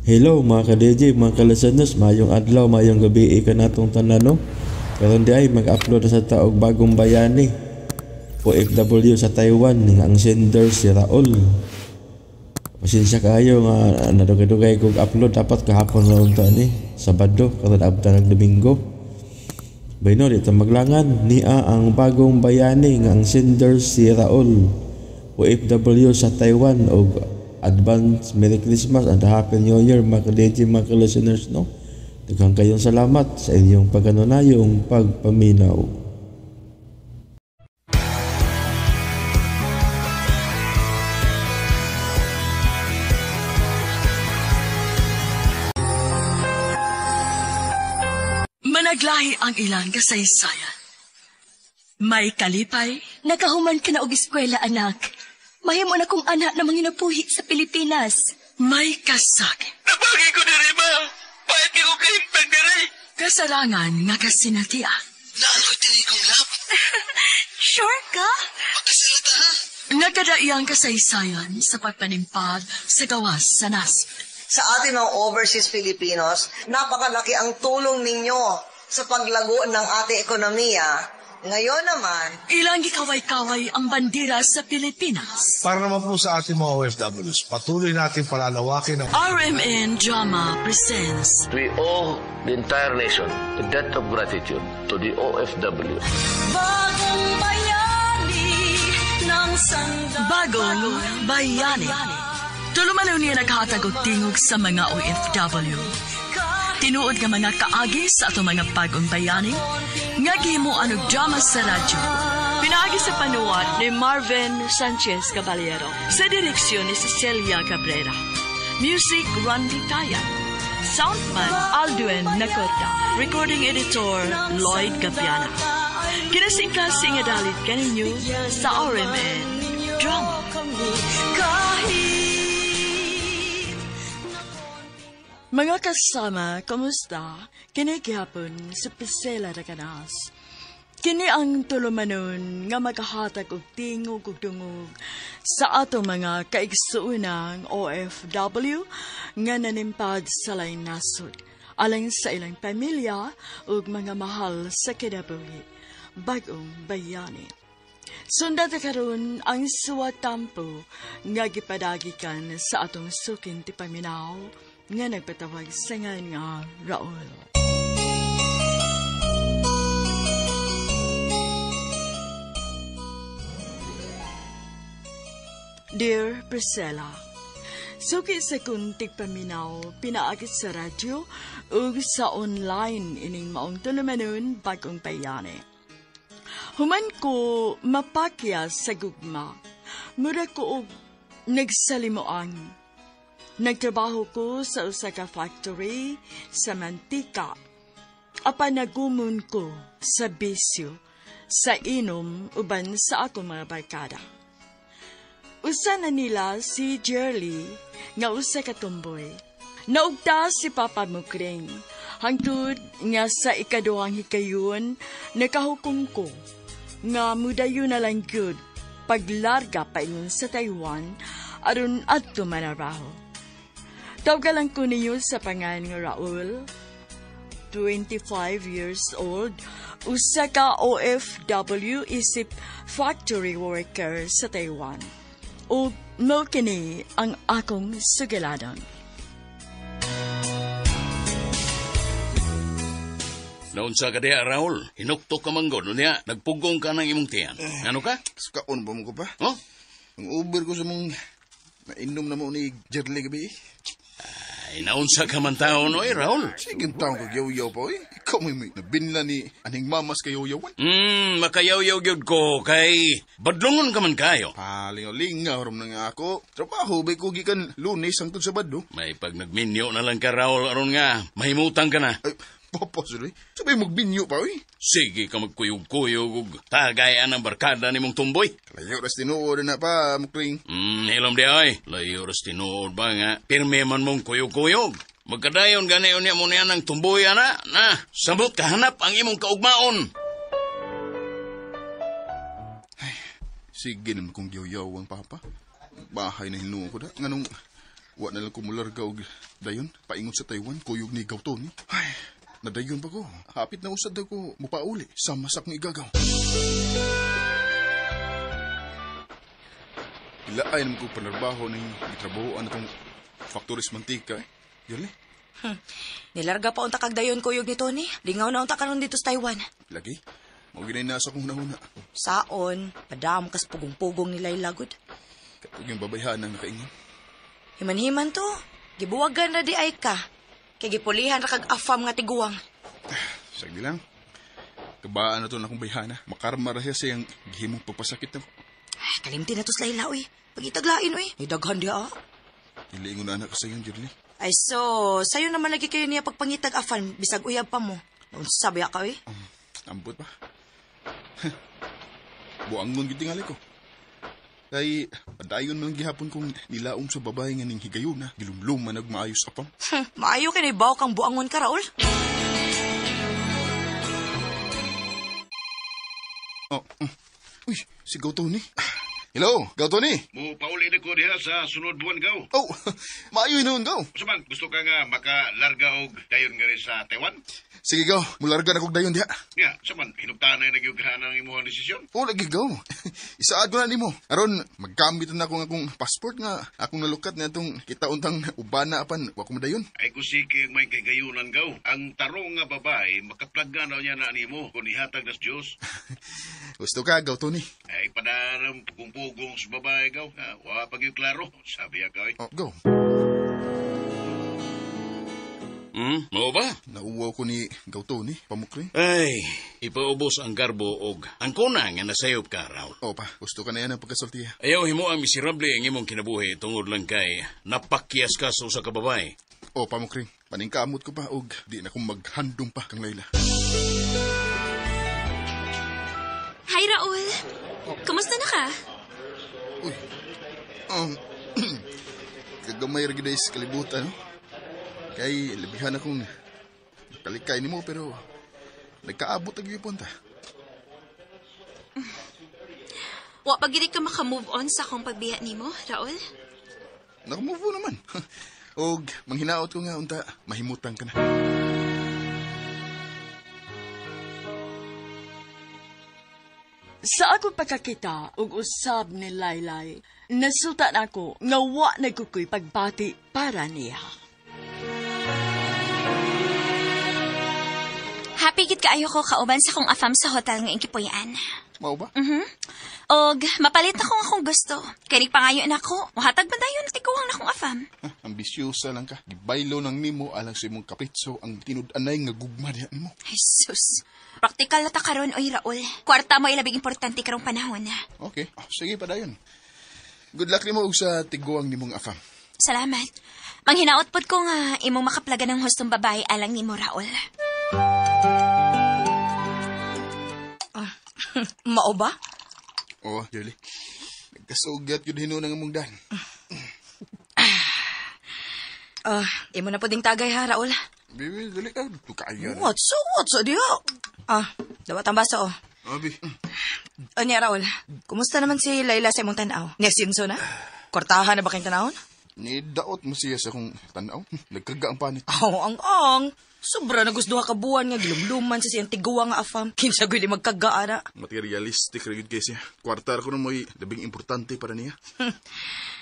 Hello mga ka-DJ, mga ka-listeners, mayong adlaw, mayong gabi kanatong tanan, no? Karon di ay mag-upload sa taog bagong bayani OFW sa Taiwan nga ang sender si Raul. Pasensya kaayo nga nadugay-dugay kog upload, dapat kahapon na unta ni Sabado, karon abta nag Domingo. Bayno di ta maglangan niya ang bagong bayani nga ang sender si Raul OFW sa Taiwan og advance Merry Christmas and Happy New Year mga ka-DJ, mga ka-listeners, no? Daghang kayong salamat sa inyong pagkanunayong pagpaminaw. Managlahi ang ilang kasaysayan. May kalipay. Nakahuman ka na og eskwela, anak. Mahimo na kong anak na manginapuhi sa Pilipinas. May kasakit. Nabagi ko diri, ma. Pahit ko kahimpag diri. Kasarangan nga kasinatian. Naaloy diri kong love. Sure ka? Pagkasalata, ha? Nagkadaiyang kasaysayan sa pagpanimpag sa gawas sa nasod. Sa ating mga overseas Filipinos, napakalaki ang tulong ninyo sa paglago ng ating ekonomiya. Ngayon naman, ilang gikaway-kaway ang bandera sa Pilipinas. Para naman po sa ating mga OFWs, patuloy natin palalawakin ang RMN Drama presents We owe the entire nation a debt of gratitude to the OFW. Bagong bayani ng sandang. Bagong Bayani. Tulumanon niya naghatag og tingog sa mga OFW. Tinuod nga mga kaagi sa atong mga bagong bayani nga gihimuan og drama sa radyo. Pinaagi sa panuwat ni Marvin Sanchez Caballero. Sa direksyon ni Cecilia Cabrera. Music Randy Taya. Soundman Aldwin Nacorda. Recording editor Lloyd Gabiana. Kinasingkasing nga dalit kaninyo sa RMN Drama. Mga kasama, kamusta? Kini gihapon sa Priscilla Raganas. Kini ang tulumanon nga maghahatag og tingog ug dungog sa atong mga kaigsuonang OFW nga nanimpad sa laing nasod, alang sa ilang pamilya ug mga mahal sa kinabuhi. Bagong bayani. Sunda ta karon ang suwatampo nga gipadagikan sa atong suking tipaminaw nga nagpatawag sa ngalan nga Raul. Dear Priscilla, suki sa kuntig paminaw, pinaagit sa radyo ug sa online ining maong tulumanon bagong bayani. Human ko mapakya sa gugma, mura ko og nagsalimuan. Nagtrabaho ko sa usa ka factory sa mantika. Apan nagumon ko sa bisyo, sa inom uban sa akong mga barkada. Usa na nila si Jerly nga usa ka tumboy. Naugta si Papa Mukring. Hangtod nga sa ikaduhang hikayon nakahukom ko nga mudayon na lang gyud paglarga paingon sa Taiwan aron adto manaraho. Tawgalan ko ninyo sa pangalan nga Raul, 25 years old, usa ka OFW isip factory worker sa Taiwan. O mo kini ang akong sugilanon. Naunsa ka diha, Raul? Hinuktok ka manggod. Niya, nagpugong ka ng imong tiyan. Ano ka? Kaon ba mo ko pa? Oh? Ang Uber ko sa mong nainom na mo ni Jerly gabi. Ay, naunsa ka man tao no, eh, Raul. Sige taong kag yaw-yaw pa, eh. Ikaw may nabinla ni aning mamas kayaw-yawan. Makayaw-yaw gyud ko kay badlongon ka man kayo. Palingaw-lingaw ram na nga ako. Trabaho ba ko gikan Lunes hangtod Sabado. May pag nagminyo na lang ka, Raul, aron nga mahimutang ka na. Ay, papa, sir, eh. Sabay magbinyo pa, eh. Sige ka magkuyog-kuyog ug tagayan ang barkada ni mong tumboy. Layo ras tinuod na pa, mukring. Hilom di ay. Layo ras tinuod ba nga? Pirmi man mong kuyog-kuyog. Magkadayon gani unya mo niya ng tumboy, ana. Na, samot kahanap ang imong kaugmaon. Ay, sige naman kung yaw-yaw ang papa. Bahay na hinuo ko da. Nganong Wa na lang ko mularga og dayon, paingon sa Taiwan, kuyog ni Gaw Tony. Ay, nadayon pa ko. Hapit na usad ko mupauli sa masak ng igagaw. Ilaay naman ko panarbaho ng gitrabahoan akong factories mantika eh. Yun eh. Nilarga pa unta kag dayon kuyog ni Tony. Lingaw na unta karon dito sa Taiwan. Lagi, mao ginay nasa akong hunahuna. Saon, padam kas pugong-pugong ni Layla gud. Katong yung babayhan ang nakaingon. Himan-himan to. Gibuwagan ra di ay ka. Kay gipulihan ra kag afam nga tiguang. Sagdi lang. Kabaan na to na akong bayhana. Makarma ra siya sa iyang gihimong pagpasakit ako. Ay, kalimti na to sa Layla, uy. Pagitaglain, uy. Ay, daghan diha, ah. Dili ingon na anak sa iyon, Jerly. Ay, so, sayo naman lagi kayo niya pagpangitag afan, bisag uyab pa mo. Naunsa ba ka, uy? Ambot pa. Buangon gid tingali ko. Kay padayon man gihapon kong nilaom sa babae nga ning higayuna, gilumluman nag maayos apam. Maayo kay baw kang buangon ka, Raul. Oh. Uy, si Gaw Tony. Hello, Gaw Tony. Mo pauli na ko diha sa sunod buwan gaw. Oh, maayo noon, Gaw. Unsa man gusto ka nga makalarga og dayon ngari sa Taiwan? Sige, Gaw. Mularga na kog dayon diha. Ya, sa man hinugtan na nagyug ang imong desisyon. Oh, lagi, Gaw. Isaad ko na nimo. Aron maggamit na ako nga akong passport nga akong nalukat na itong kita untang ubana apan wa ko madayon. Ay kusiki ang may kagayunan gaw. Ang tarong nga babae makaplaggan daw niya na nimo kung ihatag nas Dios. Gusto ka, Gaw Tony. Ay padaram pugong-pugong sa babae gaw. Ha, wa pa gyud klaro. Sabi ka oy. Oh, go. Mao ba? Nauwaw ko ni Gaw Tony, pamukri. Ay, ipaubos ang garbo og ang kuna nga nasayop ka, Raul. Oh pa, gusto ka na yan ang pagkasultiya. Ayaw himo ang miserable ang imong kinabuhi tungod lang kay napakyas ka sa usa ka babae. Oh, pamukring. Paningkamot ko pa og di na kong maghandom pa kang Layla. Hi, Raul. Kumusta na ka? Uy. Kagamay ra gid sa kalibutan, no? Kay labihan akong kalikay nimo pero nagkaabot ang gipon ta. Wa pa gid ka maka-move on sa akong pagbiya nimo, Raul? Naka-move on naman. Og manghinaot ko nga unta mahimutan ka na. Sa akong pagkakita og usab ni Laylay, nasultan ako nga wa nagkukoy pagbati para niya. Happy gid kaayo ko kauban sa akong afam sa hotel nga Inkipuyan. Mao ba? Mhm. Og mapalit ako akong gusto. Kay nagpangayo na ako, mohatag man dayon tiguang na akong afam. Ambisyosa lang ka. Gibaylo nang nimo alang sa imong kapritso ang tinud-anay nga gugma diha nimo. Jesus. Praktikal na ta karon oy Raul. Kwarta mo ay labing importante karong panahon. Okay. Oh, sige pa dayon. Good luck nimo og sa tiguang nimong afam. Salamat. Manghinaot pod ko nga imong makaplagan ng hustong babae alang nimo Raul. Mao ba? Oo, Jerly. Nagkasugat yun hinuon ang imong dan. Imo na po ding tagay ha, Raul. Bibi, dali ka. Tukaya na. What so diha? Dawat ang baso, oh. Abi. Anya, Raul, kumusta naman si Layla sa imong tanaw? Niasinso na? Kortahan na ba kayong tanawon? Nidaot mo siya sa akong tanaw. Nagkaga ang panit. Oh, ang. Sobra na gusto ka buwan nga gilumluman sa siyang tiguang nga afam. Kinsa guli magkagaara. Materialistic ra gyud kay siya. Kwarta ra ko na mo'y labing importante para niya.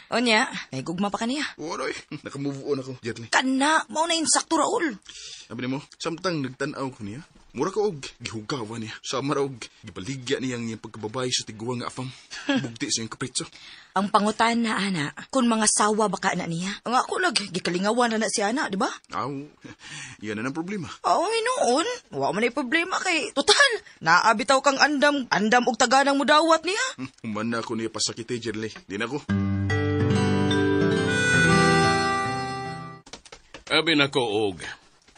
Onya, may gugma pa kaniya. Oroy, nakamove on ako, Jerly. Kana, mao na insakto Raul. Sabi nimo, samtang nagtan-aw ko niya, mura ka og gihugawa niya. Sama ra og gibaligya niya ang iyang pagkababay sa tiguang nga afam. Bugti sa iyang kapritso. Ang pangutan na ana, kung mga sawa baka na niya. Ang ako lag, gikalingawan na na si ana, di ba? Aw, yan na ang problema. Oo, noon. Wa man ay problema kay total. Naabitaw kang andam, andam og taganang mudawat niya. Human na ako niya pasakit eh, Jerly. Di na ko. Abi na ko og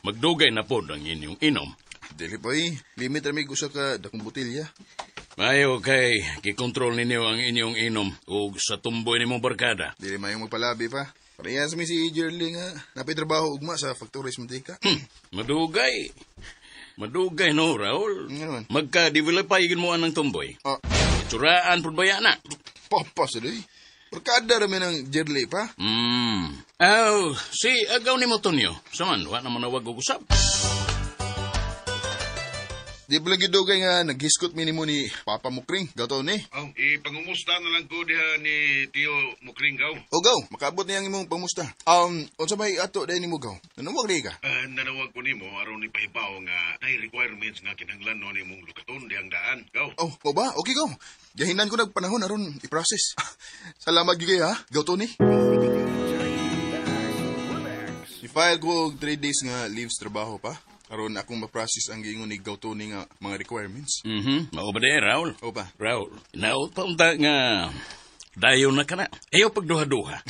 magdugay na pod ang inyong inom. Dili pa eh. Limit ra mig usa ka dakong botelya. Mayo kay gikontrol ninyo ang inyong inom og sa tumboy nimong barkada. Dili mayong magpalabi pa. Parehas mi si Jerly nga napay trabaho ugma sa Factories Mantika. Madugay. Madugay no, Raul. Nga naman. Magka-develop pa igin mo ang tumboy. Ah. Tsuraan pud baya na. Papa sa day. Barkada ra mi ng Jerly pa. Aw, si agaw ni mo Tonyo. Saman, wa naman nawag og usab. Di pa lagi dugay nga naghiskot minimo ni Papa Mukring. Gato ni. Oh, ipangumusta na lang ko diha ni Tio Mukring gaw. O gaw, makaabot niya ang imong pangusta. Unsa may ato dahil nimo gaw? Nanawag di ka? Nanawag ko nimo aron ipahibaw nga nay requirements nga kinahanglan no nimong lukaton dihang daan. Gaw. Oh, o ba? Okay gaw. Gahinan ko nagpanahon aron i-process. Salamat gyud ha, gaw Tony. I-file ko og 3 days nga leave sa trabaho pa. Aron akong ma-process ang giingon ni Gaw Tony nga mga requirements. Mao ba di, Raul? O ba? Raul, naot pa unta nga dayon na ka na. Ayaw pagduha-duha.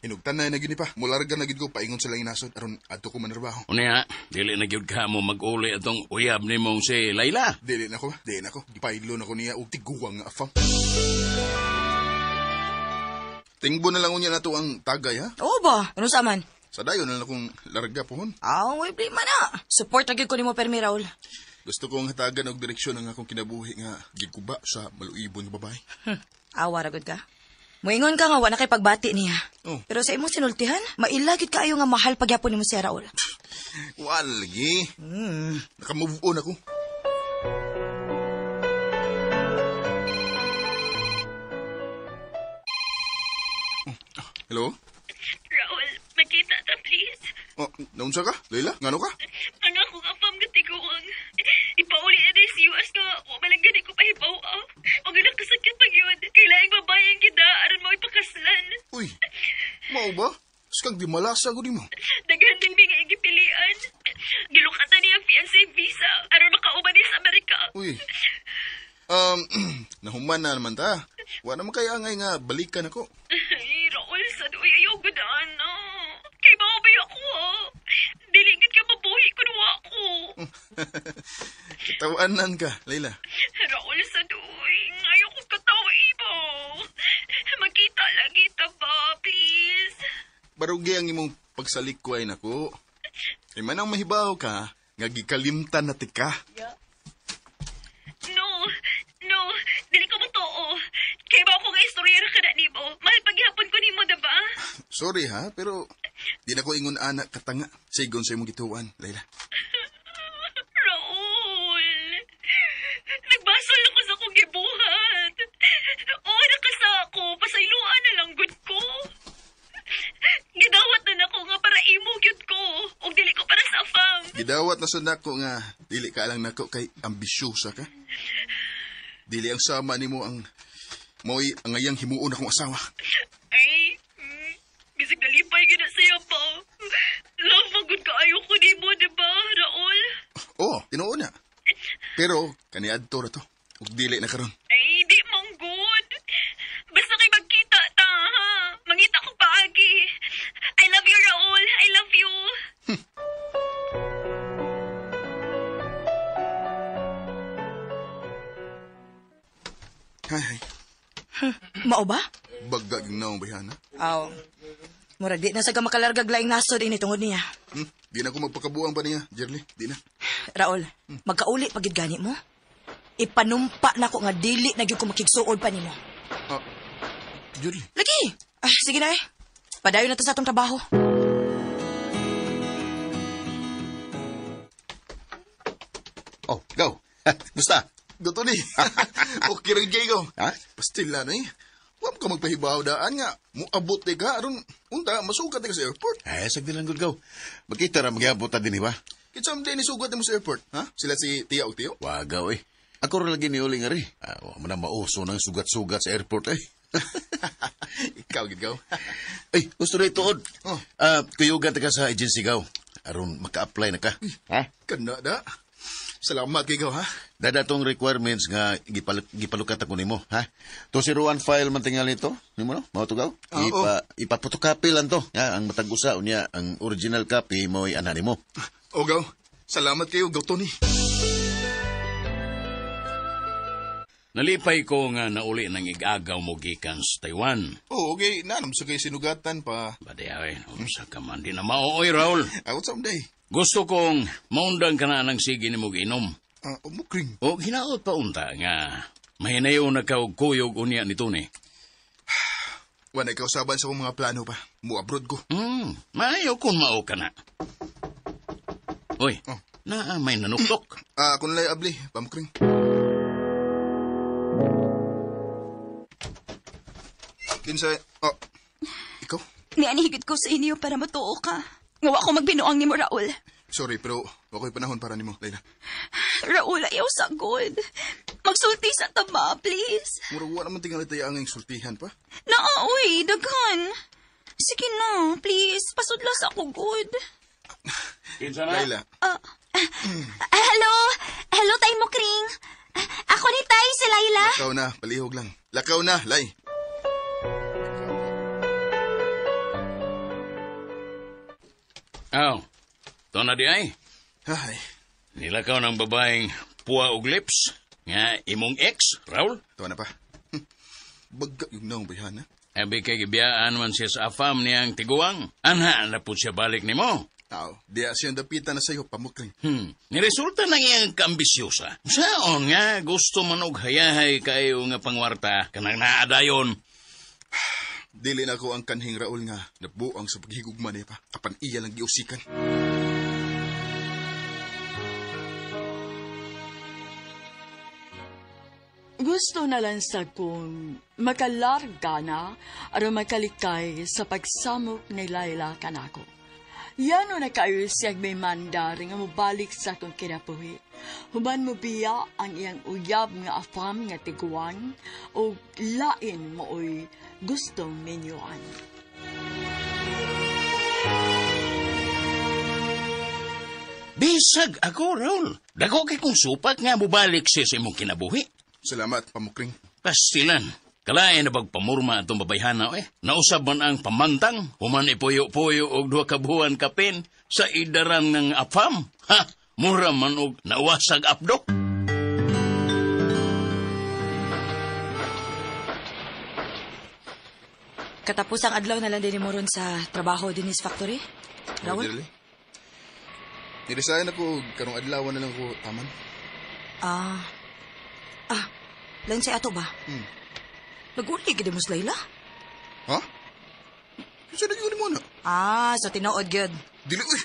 Hinugtan na na gyud ni pa. Mularga na gyud ko paingon sa laing nasod aron adto ko manarbaho. Unya, dili na gyud ka mo mag-uli atong uyab nimong si Layla. Dili na ko ba? Dili na ko. Gipaidlo na ko niya og tiguang nga afam. Tingbo na lang unya nato ang tagay ha. Oo ba? Ano sa man? Sa dayon na lang akong larga pohon. Aw, way problema na. Support na gyud ko nimo permi, Raul. Gusto kong hatagan og direksyon ang akong kinabuhi nga gikuba sa maluibon nga babae. Awa ra gud ka. Moingon ka nga wa na kay pagbati niya. Oh. Pero sa imong sinultihan, mailagid kaayo nga mahal pagyapon nimo si Raul. Wala lagi. Naka-move on ako. Oh, hello? Raul, magkita ta please. Oh, naunsa ka? Leila, ngano ka? Ang akong afam nga tiguang. Ipauli na din sa US nga wa man lang gani ko pahibaw ah. Ang nakasakit pag yun. Kailangan babae ang kita aron mo ipakaslan. Uy, mao ba? Skag di malasa ko nimo. Daghan din mi nga gipilian. Gilukatan niya ang fiancé visa aron makauban niya sa Amerika. Uy. Nahuman na naman ta. Wa naman kay angay nga balikan ako. Ay, Raul, sad uy, ayaw gudaan na. Kay babay ako ah. Dili gid ka mabuhi kun wa ko. Katawanan ka, Leila. Raul, sad uy, ayaw ko katawa ibo. Magkita lagi ta ba, please? Barugi ang imong pagsalikway nako. Ay manang mahibaw ka, nga gikalimtan na tika. No, no, dili ko motoo. Kay ba ako nga istorya ra kada nimo? Mahal paghihapon ko nimo, diba? Sorry ha, pero di na ko ingon anak katanga. Sigon sa imong gituan, Leila. Raul, nagbasol ako sa akong gibuhat. Oo, nakasa ako. Pasayloan na lang gud ko. Gidawat na nako nga para imo gyud ko. Ug dili ko para sa fam. Gidawat na sa nako nga dili ka lang nako kay ambisyosa ka. Dili ang sama nimo ang mo'y angayang himuon akong asawa. Ay, bisig nalipay gyud na siya pa. Love man gud kaayo ko nimo, diba, Raul? Oo, tinuod na. Pero kaniadto ra to. Ug dili na karon. Ay, di man good. Basta kay magkita ta, ha? Mangita ko paagi. I love you, Raul. I love you. Hay hay. Mao ba? Bagag yung naong bayhana. Aw. Murag di na sa ka makalargag laing nasod ini tungod niya. Di na ko magpakabuang pa niya, Jerly. Di na. Raul, magkauli pagid gani mo. Ipanumpa na ko nga dili na gyud ko makigsuod pa nimo. Ah, Jerly. Lagi. Ah, sige na eh. Padayon na ta sa atong trabaho. Oh, go. Gusta? Go, Tony. Okay rin kayo. Ha? Pastila na eh. Wa mo ka magpahibaw daan nga. Muabot di ka. Aron, unta, masugat di ka sa airport. Ay, sagdi lang good go. Magkita ra magyabot ta din ba? Kitsa mo din isugat mo sa airport. Ha? Sila si Tia o Tio? Wagaw eh. Ako ra lagi ni uling ari. Ah, wa man na mauso ng sugat-sugat sa airport eh. Ikaw, gid gaw. Ay, gusto rin tuod. Oh. Ah, kuyugan ta ka sa agency gaw. Aron maka-apply na ka. Ha? Kana da. Salamat kay gaw, ha? Dada tong requirements nga gipalukat ako nimo, ha? To 01 file man tingali ito, nimo no? Mao to gaw? Ah, oo. Ipa-photocopy lang to. Ha, ang matag usa unya ang original copy mo'y ana nimo. O gaw, salamat kayo, gaw Tony. Nalipay ko nga nauli ng igagaw mo gikan sa Taiwan. Oo, okay. Nanam sa kayo sinugatan pa. Badayaw unsa ka man di na maooy, Raul. Ako sa day. Gusto kong maundang ka na ng sige ni mo giinom. Ah, umukring. O hinaot pa unta nga mahinayo na ka og kuyog unya ni Tony. Wala ikaw saban sa akong mga plano pa. Mu-abroad ko. Maayo kung mao ka na. Uy, Oh. Naa may nanuktok. Ako nalay abli, pamukring. Kinsa, oh, ikaw? Nianihigit ko sa inyo para matuo ka. Ngawa ko magbinuang ni mo, Raul. Sorry, pero wako'y panahon para nimo, Layla. Raul, ayaw sagod. Magsulti sa tama, please. Murag wa naman tingali tayo ang sultihan pa. Naa, uy, daghan. Sige na, please. Pasudlas ako, good. Kinsa na? Layla. Hello? Hello, Tay Mukring. Ako ni Tay, si Layla. Lakaw na, palihog lang. Lakaw na, Lay. Aw, to na di ay. Ay. Nilakaw ng babaeng puwa og lips. Nga imong ex, Raul. Tuwa na pa. Bagga yung naong bayhan, ha? Abi kay gibiyaan man siya sa afam niyang tiguang. Anha na po siya balik nimo. Tao, diya siyang dapita na sa'yo, pamukling. Niresulta ng iyang kaambisyosa. Saon nga gusto man og hayahay kayo nga pangwarta kanang naadayon. Dili na ko ang kanhing Raul nga nabuang sa paghigugma niya pa. Apan iya lang giusikan. Gusto na lang sa kong makalarga na aron makalikay sa pagsamok ni Layla kanako. Yan o nakayo siyang may mandar nga mobalik sa akong kinabuhi. Human mo biya ang iyang uyab nga afam nga tiguan o lain mooy gustong minyuan. Bisag ako, Raul. Dako kay kong supak nga mobalik siya sa imong kinabuhi. Salamat, pamukring. Pastilan. Kalain na pagpamurma atong babayhana, eh. Nausab man ang pamantang, human ipuyo-puyo og duha ka buwan kapin sa idaran ng afam. Ha! Mura man og nawasag apdo. Katapos ang adlaw na lang din mo ron sa trabaho din sa factory? Raul? Dirli. Niresign ako, karong adlaw na lang ko taman. Lain sa ato ba? Nag-uli gid mo sa Layla? Ha? Sa nag-uli mo na? Sa tinuod gyud. Dili, uy!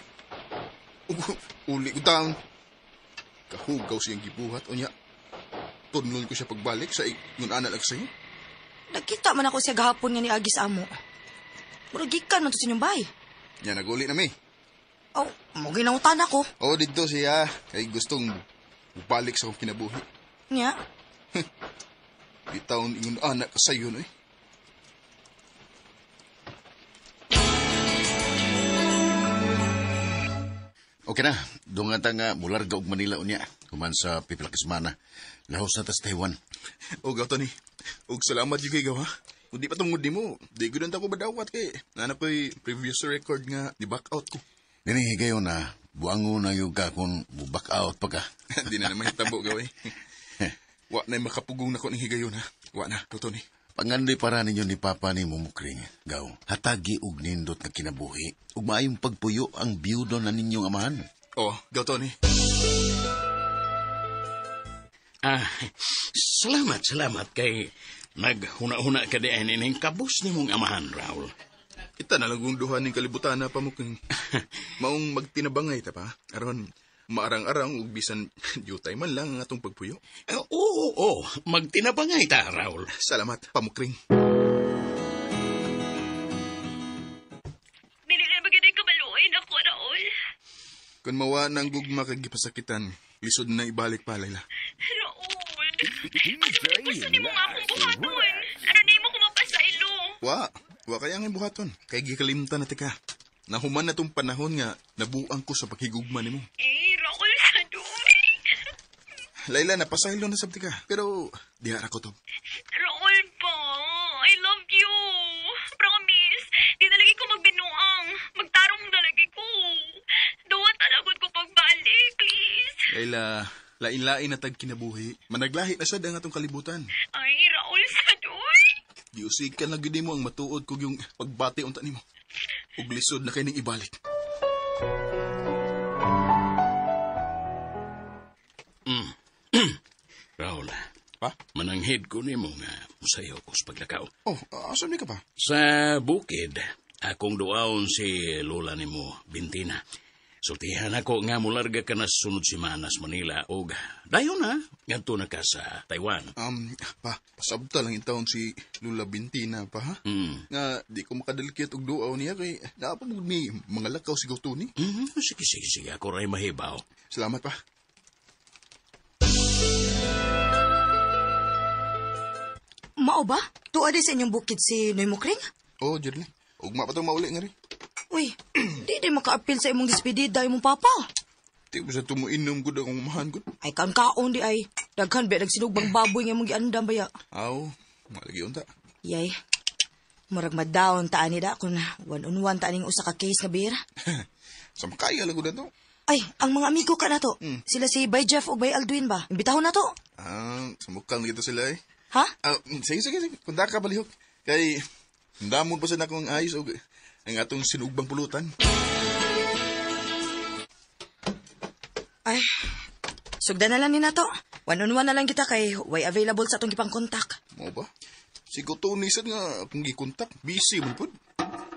Uli ko taon. Kahugaw siyang gibuhat, unya. Tunol ko siya pagbalik sa ingon-ana lang sa'yo. Nagkita man ako siya gahapon nga ni Agis amo. Murag gikan man to sa inyong bahay. Nya, nag-uli na mi. Oh, mo ginangutan ako. Oo, dito siya. Kay gustong balik sa akong kinabuhi. Nya? Di taon ingon-ana ka sa'yo, no eh. Okay na, doon nga nga mularga og Manila unya. Human sa pipila ka semana. Lahos na tas Taiwan. O, gaw, Tony. Og salamat yung kay gaw, ha? Kung di pa tungod ni mo, di ko ko badawat kay. Nana ko'y previous record nga di back out ko. Dini higayon na, buango na yung ka kung back out pa ka. Di na naman hitabo, gaw, eh. Wa na makapugong na ko ng higayon, ha? Wa na, gaw, Tony. Pangandoy para ninyo ni Papa ni Mumukring, gaw. Hatagi og nindot nga kinabuhi. Ug maayong pagpuyo ang biyudo na ninyong amahan. Oh, gaw, Tony. Salamat kay naghuna-huna ka di ay nining kabus ni mong amahan, Raul. Kita na lang kung duha ning kalibutan na pamuking. Maong magtinabangay ta pa. Aron, maarang-arang ug bisan jutay man lang ang atong pagpuyo. Oo, magtinabangay ta, Raul. Salamat, pamukring. Dili na ba gano'y kamaluoy na ko, Raul? Kung mawa ng gugma kag gipasakitan, lisod na ibalik pa, Layla. Raul, ano gusto ni mo nga akong buhaton? Ano na mo kumapasaylo? Wa kaya ang buhaton. Kay gikalimtan na tika. Nahuman na tong panahon nga nabuang ko sa paghigugma nimo. Eh, Raul, sadoy. Layla, napasaylo na sabti ka. Pero diha ra ko to. Raul ba? I love you. Promise. Di na lagi ko magbinuang. Magtarong na lagi ko. Duwa talagot ko pagbalik, please. Layla, lain-lain na tag kinabuhi. Managlahi na sad ang atong kalibutan. Ay, Raul, sadoy. Giusikan lang gid nimo ang matuod kog yung pagbati unta nimo. Ug lisod na kay ning ibalik. Raul, Pa? Mananghid ko nimo nga Musayo ko sa paglakaw. Oh, asa ni ka pa? Sa bukid, akong duaon si lola nimo, Bintina. Sultihan ako nga mularga ka na sunod semana sa Manila og dayon na ngadto na ka sa Taiwan. Pa, pasabta lang intawon si Lula Bintina pa, ha? Nga, di ko makadalkit og duaw niya kay naa pa man mi mga lakaw si Tony. Sige, sige, sige. Ako ray mahibaw. Salamat pa. Mao ba? Tuwa di sa inyong bukid si Noy Mukring? Oh, Jerly. Ugma pa itong mauli nga rin. Uy, di maka-appeal sa imong despedida imong papa. Di ko sa tumuinom gud akong umahan gud. Ay, kaon-kaon di ay. Daghan ba nagsinugbang baboy nga imong giandam baya. Aw, malagi unta. Yay. Murag ma-down ta ani da kun one-on-one ta aning usa ka case nga bira. Sa makaya lang gud na to. Ay, ang mga amigo ka na to. Sila si Bay Jeff o Bay Aldwin ba? Imbitahon na to. Ah, sumukal na kita sila eh. Ha? Ah, sige, sige, sige. Kung da ka balihok. Kay, damon pa sa na akong ayos og ang atong sinugbang pulutan. Ay, sugdan na lang ni nato. One-on-one na lang kita kay way available sa atong gipang kontak. Mo ba? Si Tony sad nga akong gikontak, busy man pud.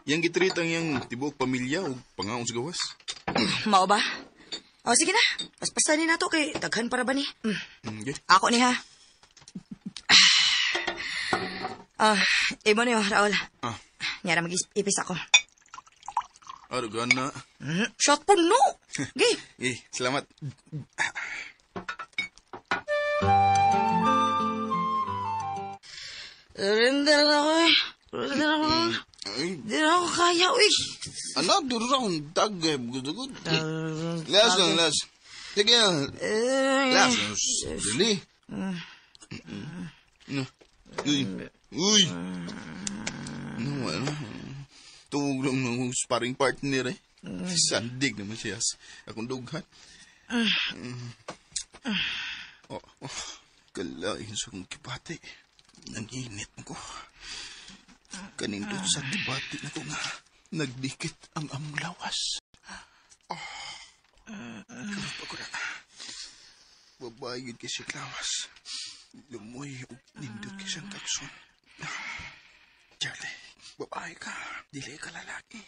Yang gitreat ang iyang tibuok pamilya og pangaon sa gawas. Mao ba? O sige na, paspasan ni nato kay daghan para ba ni? Okay. Ako ni ha. Ah, imo niyo, Raul. Ah. Nyara mag-ipis ako. Aro gana. Shot po no. Gi. Eh, salamat. Render na ako eh. Render ako. Di na ako kaya, uy. Ano, duro akong tagay. Gud-gud. Las lang, las. Sige na. Las. Dali. Uy. Uy. Ano, ano. Tuwag lang ng sparring partner eh. Sandig naman siya. Akong dughan. Oh, oh. Kalain sa akong kibati. Nanginit mo ko. Kanindot sa kibati na ko nga. Nagdikit ang among lawas. Oh. Pero pa ko na. Babae yun kasi lawas. Lumoy o nindot kasi ang kakson. Charlie, babae ka. Dili ka lalaki.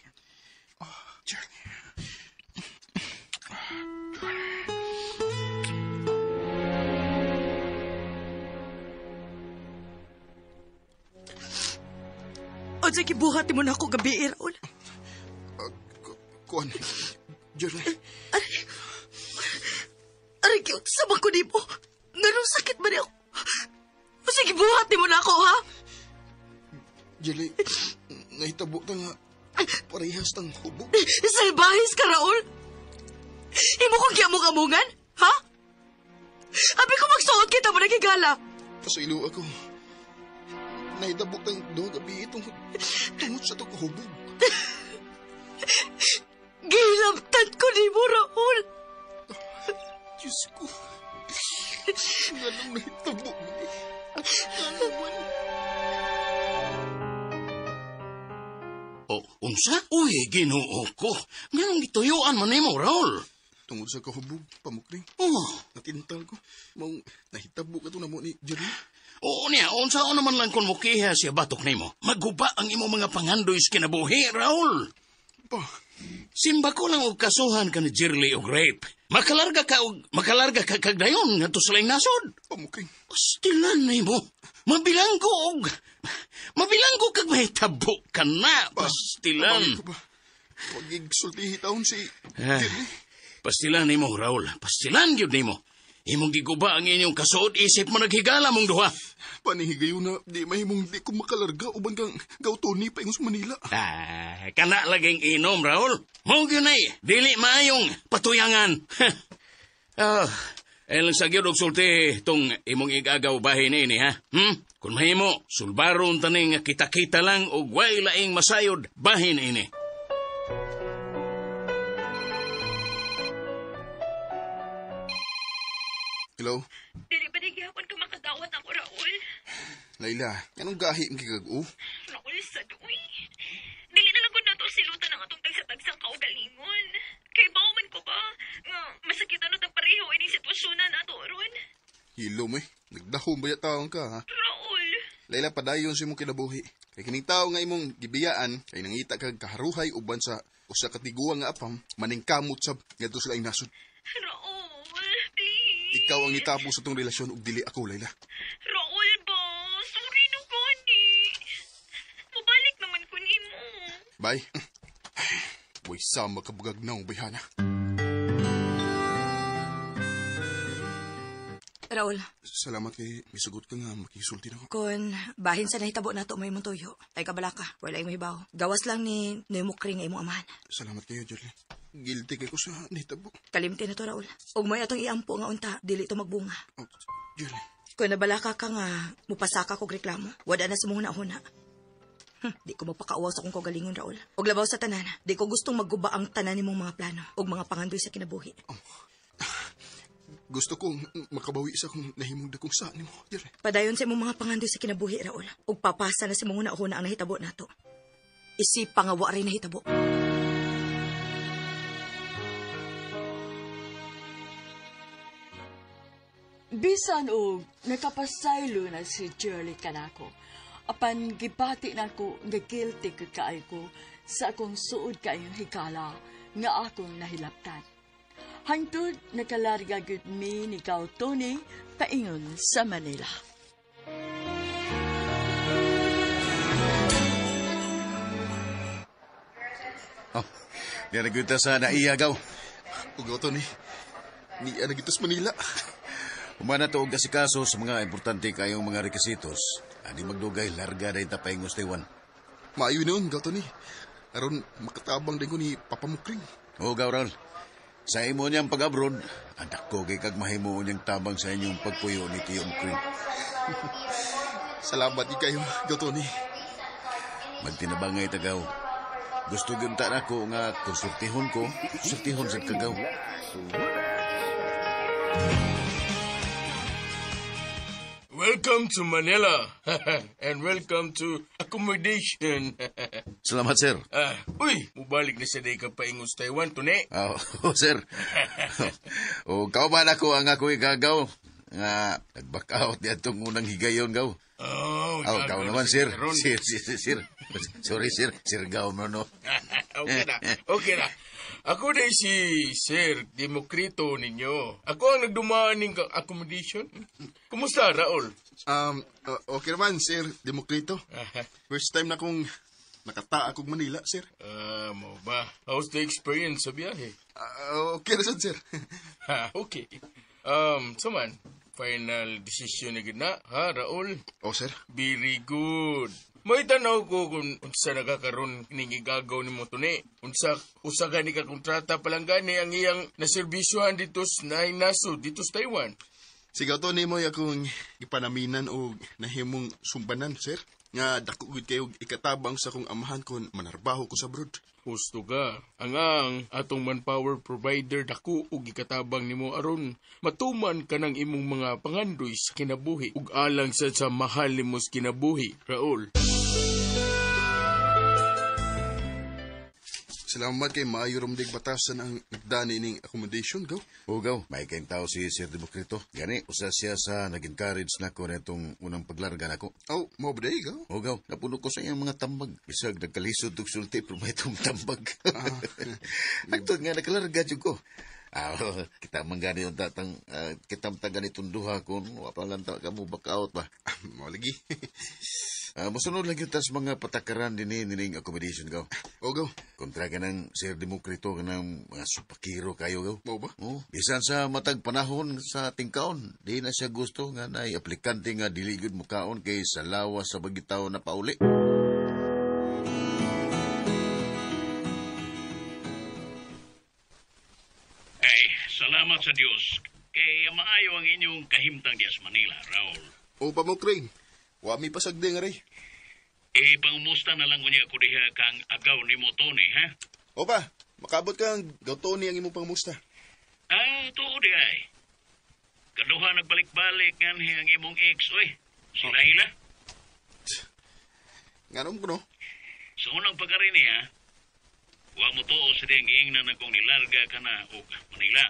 Oh, Charlie. O sige, buhati mo na ako gabi, Raul. Kuan, Jerry. Aray, cute. Sama ko di mo. Ganun sakit ba niya ako? O sige, buhati mo na ako, ha? Jerry, nahitabo ta nga. Parehas tang hubog. Salbahis ka, Raul. Imo kong giamong-amungan, ha? Abi ko magsuot kita mo nagigala. Pasaylo ako. Nahitabo tang duha gabi itong tungod sa itong hubog. Gilamtan ko ni mo, Raul. Diyos ko. Nganong nahitabo mo ni? Nganong man? O, unsa? Uy, Ginoo ko. Nganong gituyuan man nimo, Raul? Tungod sa kahubog, pamukring. Oh. Natintal ko. Maong nahitabo ka to na mo ni Jerry. Oo niya, unsa naman lang kung mukiha siya batok nimo. Maguba ang imong mga pangandoy sa kinabuhi, Raul. Pa. Simba ko lang og kasuhan ka ni Jerly og rape. Makalarga ka kagdayon ngadto sa laing nasod. Pamukring. Pastilan nimo. Mabilanggo kag mahitabo ka na. Pastilan. Ba? Wag igsultihi taon si Jerly. Pastilan nimo, Raul. Pastilan gyud nimo. Imong giguba ang inyong kasuod isip mo naghigala mong duha. Panihigayo na di mahimong di ko makalarga uban kang gautoni pa ingon sa Manila. Ah, kana laging inom, Raul. Mao gyud nay, dili maayong patuyangan. Ay lang sa gyud og sulti tong imong igagaw bahin ini ha. Kun mahimo, sulbaron taning kita-kita lang og way laing masayod bahin ini. Hello? Dili ba di gihapon ka makadawat ako, Raul? Laila, anong gahi ang gigag-o? Raul, sa duwi. Dili na lang gud nato silutan ang atong tagsa-tagsang kaugalingon. Kay bao man ko ba? Nga, masakitan na tang pareho ining sitwasyon na nato ron. Hilo mo eh. Nagdahom ba taong ka, ha? Raul! Layla, padayon sa imong kinabuhi. Kay kining tao nga imong gibiyaan, kay nangita kag kaharuhay uban sa usa ka tiguang nga apam, maningkamot sab ngadto sa laing nasod. Raul, please. Ikaw ang nitabo sa tong relasyon ug dili ako, Layla. Raul ba? Sorry na gani. Mabalik naman ko nimo. Bye. Way sama ka bugagnaw, bayhana. Raul, Salamat kay misugot ka nga makisulti na ko. kung bahin sa nahitabo nato may imong tuyo, ay kabala ka, wala imong hibaw. Gawas lang ni Mukring nga imong amahan. Salamat kayo, Jerly. Guilty kay ko sa nahitabo. Kalimti na to, Raul. Ug may atong iampo nga unta, dili to magbunga. Oh, Jerly. Kung nabala ka ka nga, mupasaka kog reklamo, wala na sa mong huna-huna. Di ko magpakauwaw sa akong kaugalingon, Raul. Og labaw sa tanan, di ko gustong magguba ang tanan nimong mga plano ug mga pangandoy sa kinabuhi. Gusto kong makabawi sa akong nahimong dakong sa nimo, Jerly. Padayon sa imong mga pangandoy sa kinabuhi, Raul. Ug papasa na sa mong huna-huna ang nahitabo nato. Isipa nga wa rin nahitabo. Bisan og nakapasaylo na si Jerly kanako. Apan gibati nako nga guilty gud kaayo ko sa akong suod kaayong higala nga akong nahilabtan. Hangtod nakalarga gud mi ni Gaw Tony paingon sa Manila. Oh, diyan kita sa naiya, gaw. Ug Tony, niya na gito sa Manila. Humana to og asikaso sa mga importante kayong mga rekisitos. Adi magdugay, larga na ita paingos Taiwan. Maayo noon, Gaw Tony. Aron makatabang din ko ni Papa Mukring. O, gaw, Raul. Sa imo niyang pag-abroad, ang dako kay kag mahimo niyang tabang sa inyong pagpuyo ni Tio Mukring. Salamat di kayo, Gaw Tony. Magtinabangay tagaw. Gusto gyud ta nako nga konsultihon ko, konsultihon sa kagaw. Welcome to Manila and welcome to accommodation. Salamat, sir. Uy, mubalik na sa day ka paingos Taiwan, tune. Oh, sir. O, kauban ako ang ako igagaw. Nga, nag-back out niya itong unang higayon, gaw. Oh, Oh, gaw naman, sir. Sir, sir, sir, sir. Sorry, sir. Sir, gaw mo, no? Okay na, okay na. Ako na si Sir Demokrito ninyo. Ako ang nagdumaan ng accommodation. Kumusta, Raul? Okay naman, Sir Demokrito. First time na akong nakataa akong Manila, sir. Mo ba? How's the experience sa biyahe? Okay na sad, sir. Okay. So man, final decision na gid na, ha, Raul? Oh, sir. Very good. May tanaw ko kung unsa nagkakaroon ning igagaw nimo tuni. Unsa usa gani ka kontrata pa lang gani ang iyang naserbisyohan dito sa naing nasod dito sa Taiwan. Sigaw to nimo akong gipanaminan og nahimong sumbanan, sir. Nga dako gud kayo ikatabang sa akong amahan kon manarbaho ko sa abroad. Husto ka. Ang atong manpower provider dako og ikatabang nimo aron matuman ka ng imong mga pangandoy sa kinabuhi ug alang sa mahal nimo sa kinabuhi, Raul. Salamat kay maayo ramdig batasan ang nagdani ning accommodation, gaw. O, gaw, may kayong tao si Sir Demokrito. Gani, usa siya sa nag-encourage nako na itong unang paglarga nako. Oh, mo ba day, gaw? O, gaw, napuno ko sa iyang mga tambag. Bisag nagkalisod og sulti pero may itong tambag. Nagtod nga, nakalarga jud ko. Kita man gani yung tatang, kita man ganitong duha kung wala lang ta ka mo back out ba. Mo lagi. Mosunod lang yun tas mga patakaran din nining accommodation, gaw. O, gaw. Kontra ka ng Sir Demokrito ka ng mga supakiro kayo, gaw. Mo ba? Oh, bisan sa matag panahon sa tingkaon, di na siya gusto nga na aplikante nga dili gyud mukaon kay sa lawas sa bagitaw na pauli. Ay, salamat sa Dios kay maayo ang inyong kahimtang diya sa Manila, Raul. O, pa mo, Crane. Wa mi pasagdi nga rin. Eh, pangumusta na lang unya ko diha kang agaw nimo Tony, ha? O pa, makabot kang gaw Tony ang imong pangumusta. Tuod di ay. Kaduha nagbalik-balik nganhi ang imong ex, oy. Si Laila. Nganom ko, no? Sa unang pagkari niya, wa mo tuo sa diyang giingnan akong nilarga ka na og Manila.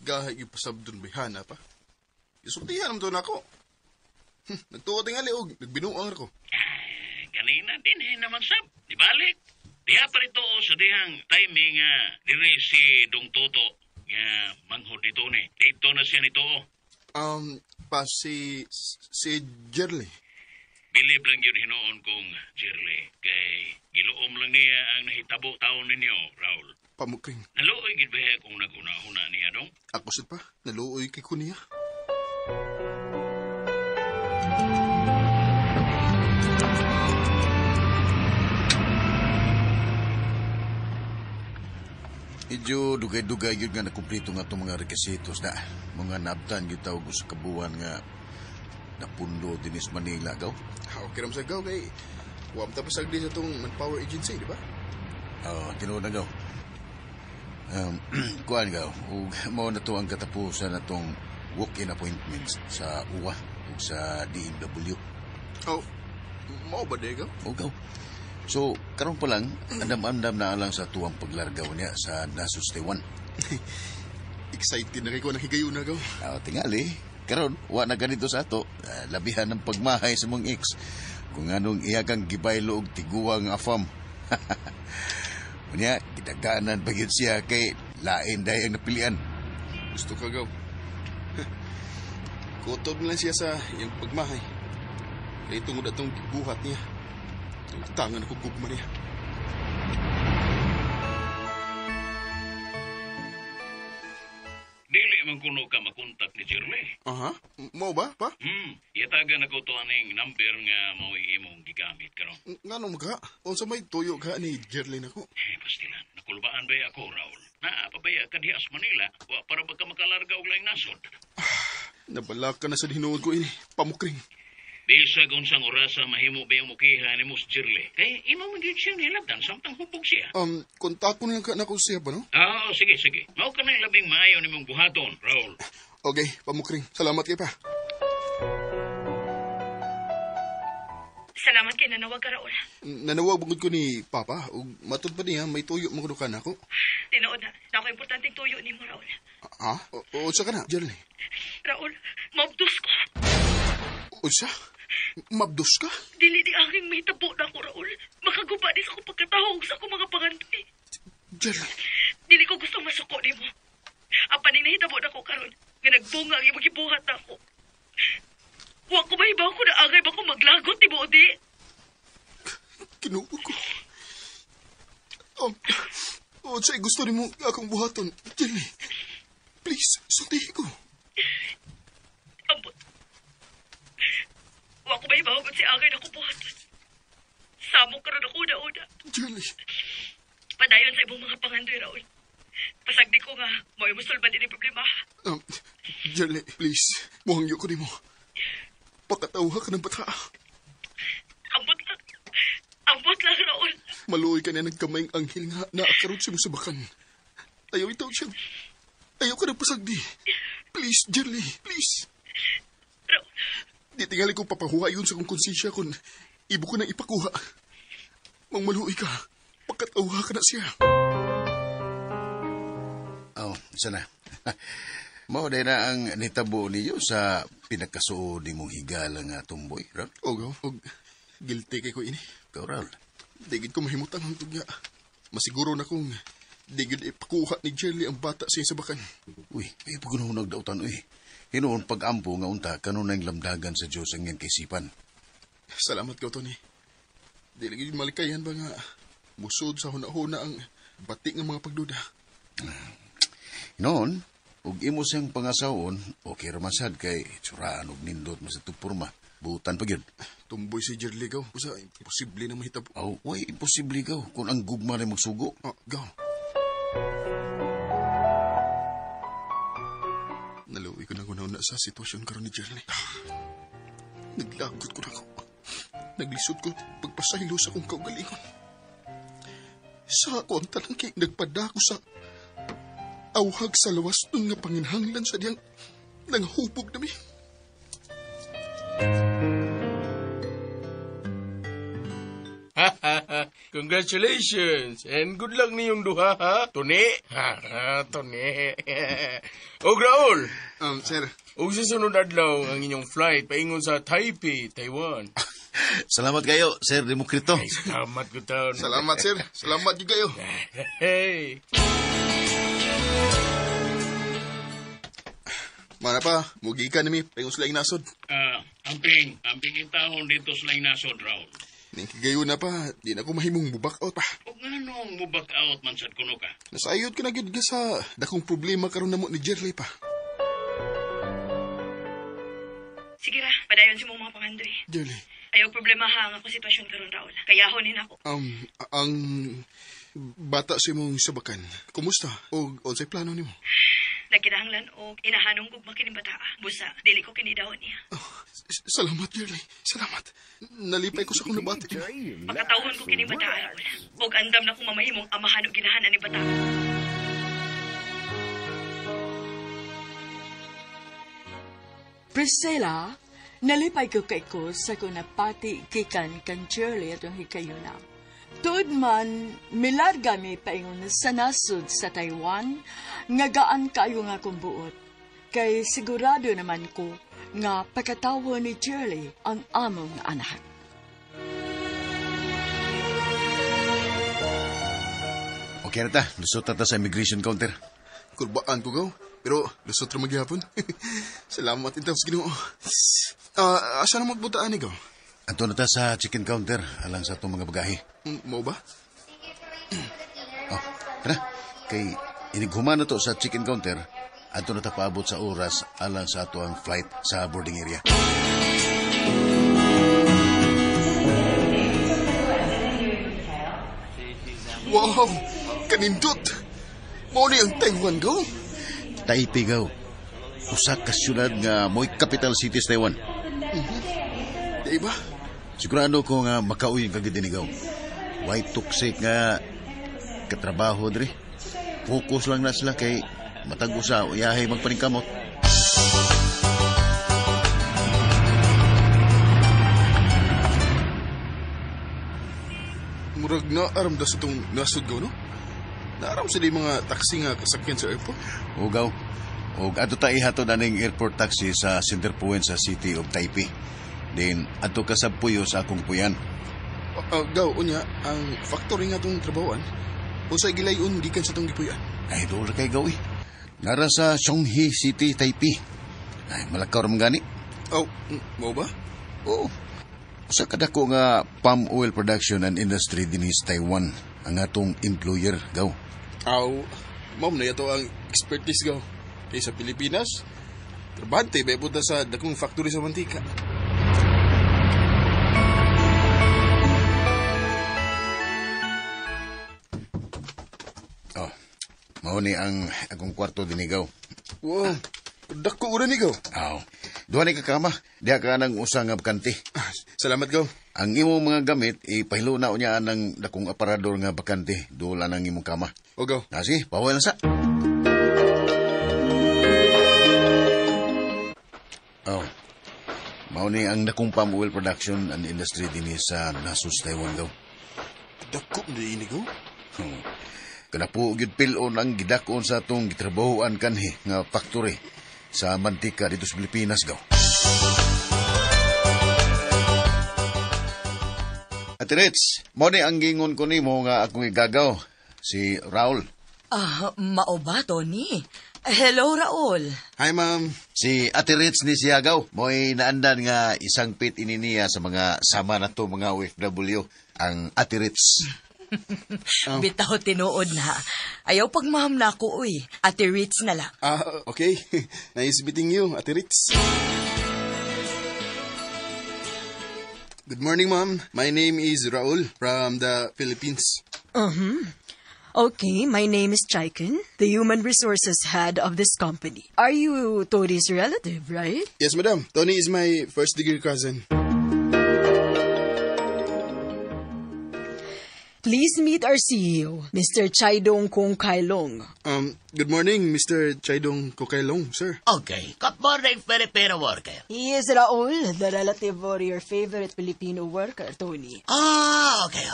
Gahay ipasabdon bayhana pa. Isultihan naman to nako. Nagtuo tingali og nagbinuang ra ko. Ganina din eh naman sab. Di balik. Diha pa rito sa dihang timing nga dire si Dong Toto nga manghod dito ni. Dito na siya nito. Pa si Jerly. Bilib lang yun hinuon kong Jerly. Kay giluom lang niya ang nahitabo taon ninyo, Raul. Pamukring. Naluoy gid ba kung naguna-una niya dong? Ako sad pa, naluoy kay ko niya. Medyo dugay-dugay yun nga nakumplito nga itong mga rekisitos na mga naabtan yun tawag sa kabuan nga napundo din is Manila, gaw. Okay ram sa gaw kay wam ta pasagdi sa itong manpower agency, di ba? Oo, tinuod na gaw. Kuan gaw, ug mao na to ang katapusan na tong walk-in appointments sa UWA ug sa DMW. Oh, mao ba di gaw? O gaw. So, karon pa lang, andam-andam na lang sa tuwang paglargaw niya sa Nasus Taiwan. Excited na kay ko nahigayon na gaw. Tingali, karon wa na ganito sa ato. Labihan ng pagmahay sa mong ex. Kung anong iya kang gibaylo og tiguang afam. Unya, gidaganan pa gyud siya kay lain dahil ang napilian. Gusto ka gaw. Kutob lang siya sa iyang pagmahay. Kay tungod atong gibuhat niya. Tangan ako gugma niya. Dili man kuno ka makontak ni Shirley. Aha. Mao ba, pa? Yatagan ako to aning number nga mao'y imong gigamit karon. Ngano magha? Unsa may tuyo ka ni Jerlyn ako? Eh, pastilan. Nakulbaan ba ako, Raul? Naapabaya ka diha sa Manila. Wa para ba ka makalarga og laing nasod? Nabalaka na sa hinuod ko ini. Pamukring. Bisag unsang orasa mahimo ba yung mukiha ni Mus Shirley? Kay imo man gyud siyang nilabdan samtang hubog siya. Kontakon lang ka na ko siya ba, no? Oo, sige, sige. Mao ka na labing maayo nimong buhaton, Raul. Okay, pamukring. Salamat kay pa. Salamat kay nanawag ka, Raul. Nanawag bukod ko ni Papa. Ug matod pa niya, may tuyo mo ka nako. Tinuod na. Nako importanteng tuyo nimo, Raul. Ha? O unsa ka na, Jerly? Raul, mabdos ko. Unsa? Mabdos ka? Dili di aking may tabo na ako, Raul. Makaguba di sa akong pagkatahog sa akong mga pangandoy. Jerly. Dili ko gustong masuko nimo. Apan ning nahitabo na ko karon, nga nagbunga ang imong gibuhat na ako. Wa ko mahibaw ko na angay ba ko maglagot ni Bodi. Kinuo ko. Unsay gusto nimo akong buhaton, Jerly? Please, sultihi ko. Ambot. Wa ko mahibaw kung si angay na ko buhaton. Samok karon ako una-una. Jerly. Padayon sa imong mga pangandoy, Raul. Pasagdi ko nga, mao'y musulbad ini problema. Jerly, please, muhangyo ko nimo. Pakatawha ka ng bata. Ambot lang. Ambot lang, Raul. Maluoy ka na ng kamayng anghel nga naakarot sa mong sabakan. Ayaw itaw siya. Ayaw ka ng pasagdi. Please, Jerly, please. Raul. Di tingali ko papahuha yun sa kong konsensya kung ibo ko nang ipakuha. Mang maluoy ka, pakatawha ka na siya. Oh, sana. Mao day na ang nitabo niyo sa pinakasuod nimong higala nga tumboy, Raul? O, og guilty kay ko ini. Ikaw, Raul. Di gid ko mahimutang ang tugya. Masiguro na kung di gid ipakuha ni Jerly ang bata sa sabakan. Uy, ay pag nagdautan, uy. Hinuon pag-ampo nga unta kanunay lamdagan sa Diyos ang iyang kaisipan. Salamat ka, Tony. Di lagi malikayan ba nga musod sa huna-huna ang bati ng mga pagduda. Noon, ug imo siyang pangasawon, okay ramasad kay tsuraan og nindot mo sa tupurma. Butan pa gyud. Tumboy si Jerly gaw. Usa, imposible na mahitabo. Aw, way, imposible gaw kung ang gugma na magsugo. Oh, gaw. Naluwi ko na na sa sitwasyon karon ni Jerly. Naglagot ko na ako. Naglisod ko pagpasaylo sa akong kaugalingon. Sa ako ang talangki, nagpadako sa awhag sa lawas nun nga panginhanglan sa diyang nanghubog nami. Congratulations and good luck niyong duha, ha? Tony. Ha, Tony. Og Raul. Sir. Og sa sunod adlaw ang inyong flight paingon sa Taipei, Taiwan. Salamat kayo, Sir Demokrito. Ay, salamat ko taon. Salamat, sir. Salamat jud kayo. Hey. Mana pa, mugi ka nami, paingon sa laing nasod. Amping, amping intahon dito sa laing nasod, Raul. Ning kigayon na pa, di na ko mahimong mubak out pa. O nga nung mubak out man sad kuno ka? Nasayod ka na gyud ka sa dakong problema karon namo ni Jerly pa. Sige ra, padayon sa mong mga pangandoy. Jerly, Ayaw problema ha ang ako sitwasyon karon, Raul. Kayahon ni nako. Ang bata sa imong sabakan, kumusta? O unsay plano nimo? Nagkinahanglan og inahanong gugma kining bataa. Busa, dili ko kinidawon niya. Salamat, Jerly. Salamat. Nalipay ko sa akong nabati. Pakatawon ko kining bataa, Raul. Og andam na kong mamahimong amahan og ginahan ani bata. Priscilla, nalipay ko kay ko sa kung napati gikan kan Shirley atong hikayuna. Tuod man, milarga mi paingon sa nasod sa Taiwan, nga gaan kayo nga kong buot. Kay sigurado naman ko nga pagkatawo ni Shirley ang among anak. Okay na ta, lusot na ta sa immigration counter. Kurbaan ko gaw, pero lusot ra magyapon. Salamat intaw sa Ginoo. Asa na magbutaan ni gaw? Anto na ta sa chicken counter, alang sa atong mga bagahe. Mao ba? Oh, kana. Kay inighuman na to sa chicken counter, adto na ta paabot sa oras alang sa ato ang flight sa boarding area. Wow! Kanindot! Mao ni ang Taiwan, gaw? Taipei, gaw. Usa ka syudad nga mo'y capital city sa Taiwan. Di ba? Sigurado ko nga makauyon ka gid gaw. Way toxic nga katrabaho diri. Focus lang na sila kay matag usa uyahay magpaningkamot. Murag naaram da sa itong nasod gaw, no? Naaram sila yung mga taxi nga kasakyan sa airport. O gaw. Og adto ta ihatod aning airport taxi sa center point sa city of Taipei. Then adto ka sa puyo sa akong puyan. Gaw, unya, ang factory nga itong trabahoan, unsay gilayon gikan sa itong gipuyan. Ay, doon kay gaw eh. Nara sa Chonghe City, Taipei. Ay, malakaw raman gani. Oh, mao ba? Oo. Usa ka dako nga palm oil production and industry dinhi sa Taiwan ang atong employer, gaw. Aw, mao na yato ang expertise, gaw. Kay sa Pilipinas, trabante ba punta sa dakong factory sa mantika. Oh, mao ni ang akong kwarto dinhi, gaw. Wow, dako ura ni, gaw. Aw, duha ni ka kama. Diha ka nang usa nga bakante. Salamat, gaw. Ang imong mga gamit, ipahilo na unya ang dakong aparador nga bakante. Dool ang imong kama. O, gaw. Sige, paway lang sa. Oh, mao ni ang dakong palm oil production and industry dinhi sa Nasus, Taiwan, gaw. Dako na ini, gaw? Kanapo gyud pil-on ang gidakon sa atong gitrabahoan kanhi nga factory sa mantika dito sa Pilipinas, gaw. Ate Ritz, mao ni ang gingon ko nimo nga akong igagaw, si Raul. Mao ba, Tony? Hello, Raul. Hi, ma'am. Si Ate Ritz ni siya, gaw. Mo'y naandan nga isang pit ini niya sa mga sama na to mga OFW, ang Ate Ritz. Oh. Bitaw tinuod na. Ayaw pagmaham na ako, uy. Ate Ritz na lang. Okay. Nice meeting you, Ate Ritz. Good morning, ma'am. My name is Raul from the Philippines. Okay, my name is Chaikin, the human resources head of this company. Are you Tony's relative, right? Yes, madam. Tony is my first degree cousin. Please meet our CEO, Mr. Chaidong Kong Kailong. Good morning, Mr. Chaidong Kokailong, sir. Okay. Good morning, Filipino worker. He is Raul, the relative of your favorite Filipino worker, Tony. Oh, okay.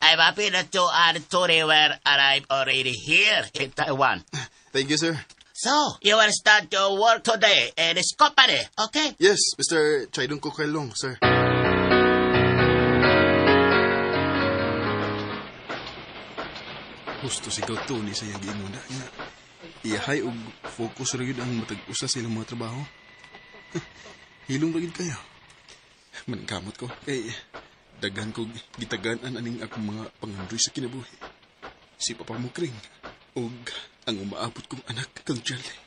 I'm happy that you and Tony were arrived already here in Taiwan. Thank you, sir. So, you will start your work today in this company, okay? Yes, Mr. Chaidong Kokailong, sir. Gusto si Tony sa iyang giinguna nga iyahay og focus ra gyud ang matag usa sa ilang mga trabaho. Hilong ra gyud kayo. Maningkamot ko kay daghan kog gitagan-an aning akong mga pangandoy sa kinabuhi. Si Papa Mukring og ang umaabot kong anak kang Jelly.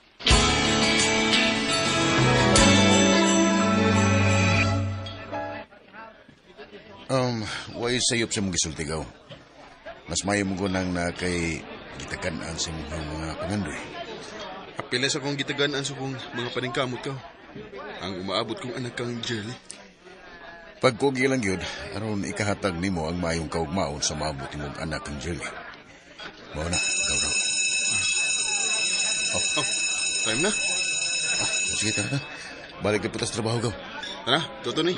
Way sayop sa mong gisultigaw. Mas mayo mo nang na kay gitagan-an sa imong mga pangandoy. Apila sa kong gitagan-an sa kong mga paningkamot ka. Ang umaabot kong anak kang Jelly. Pagkugi lang yun, aron ikahatag nimo ang maayong kaugmaon sa maabot imong anak kang Jelly. Mao na, ikaw raw. Oh, time na. Sige, tara na. Balik na po tas trabaho, gaw. Tara, toto ni.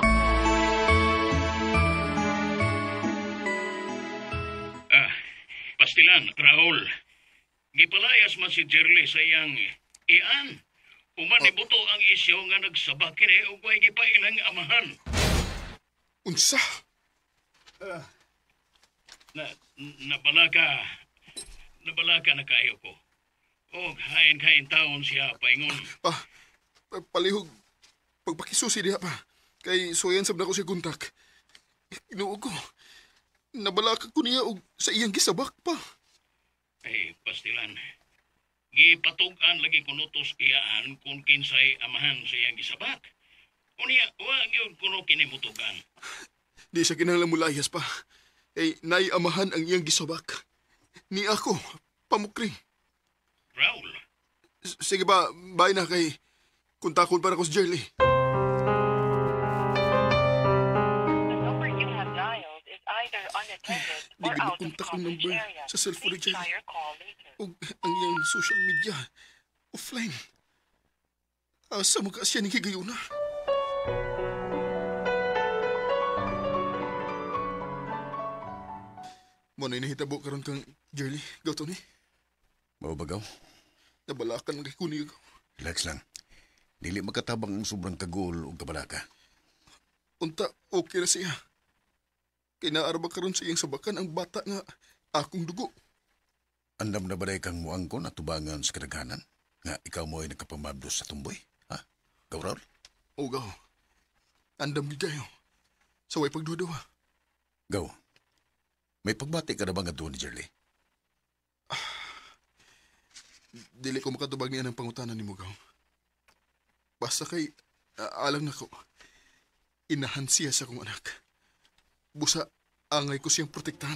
Pastilan, Raul. Gipalayas man si Jerly sa iyang ian. Umanibuto ang isyo nga nagsaba kini ug way gipailang amahan. Unsa? Nabalaka na kayo ko. Og hain-hain taon siya paingon. Palihog pagpakisusi diha pa. Kay suwayan sab nako siya kontak. Ginoo ko. Nabalaka ko niya og sa iyang gisabak pa. Ay, pastilan. Gipatug-an lagi kunutos iyaan kung kinsay amahan sa iyang gisabak. Unya, wa gyud kuno kini mutugan. Di siya kinahanglan mulayas pa. Ay, naiamahan ang iyang gisabak. Ni ako, pamukring. Raul. Sige ba, bye na kay kontakon para ko si Jerly. Di gid makontak ang number sa cellphone ni Jerly. Ug ang iyang social media, offline. Asa mo ka siya ni higayuna? Mo na inahitabo karon kang Jerly. Gaw, Tony. Mao ba, gaw? Nabalakan ang kikunig ako. Relax lang. Dili makatabang ang sobrang kagol o kabalaka. Unta, okay na siya. Kay naarba karon sa iyang sabakan ang bata nga akong dugo. Andam na ba kang muangkon at tubangan sa kadaghanan? Nga ikaw mo ay nagkapamabdos sa tumboy? Ha? Gaw, Raul? O, gaw. Andam gid kayo. Sa way pagduwa-duwa. Gaw, may pagbati ka na ba nga doon ni Jerly? Dili ko makatubag niya ng pangutanan ni mo, gaw. Basta kay alang nako, inahan siya sa akong anak. Busa, angay ko siyang protektahan.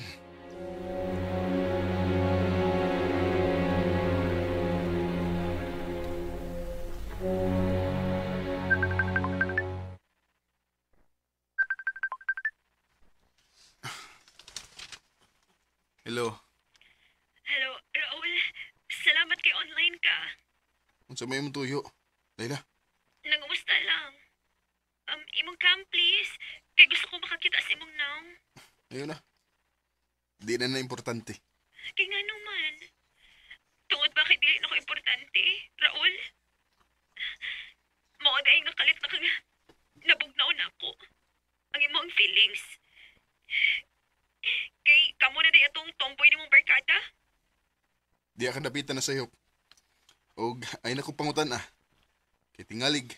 Hello. Hello, Raul. Salamat kay online ka. Unsa may imong tuyo? Layla. Nangumusta lang. Imong cam, please. Kay gusto ko makakita sa imong naong. Ayun na. Di na na importante. Kay nga naman. Tungod ba kay dili na ko importante, Raul? Mao day nga kalit na kang nabugnaw na ako. Ang imong feelings. Kay kamo na day atong tomboy nimong barkada? Di ka napitan na sayop. Og ay na ko pangutan ah. Kay tingalig.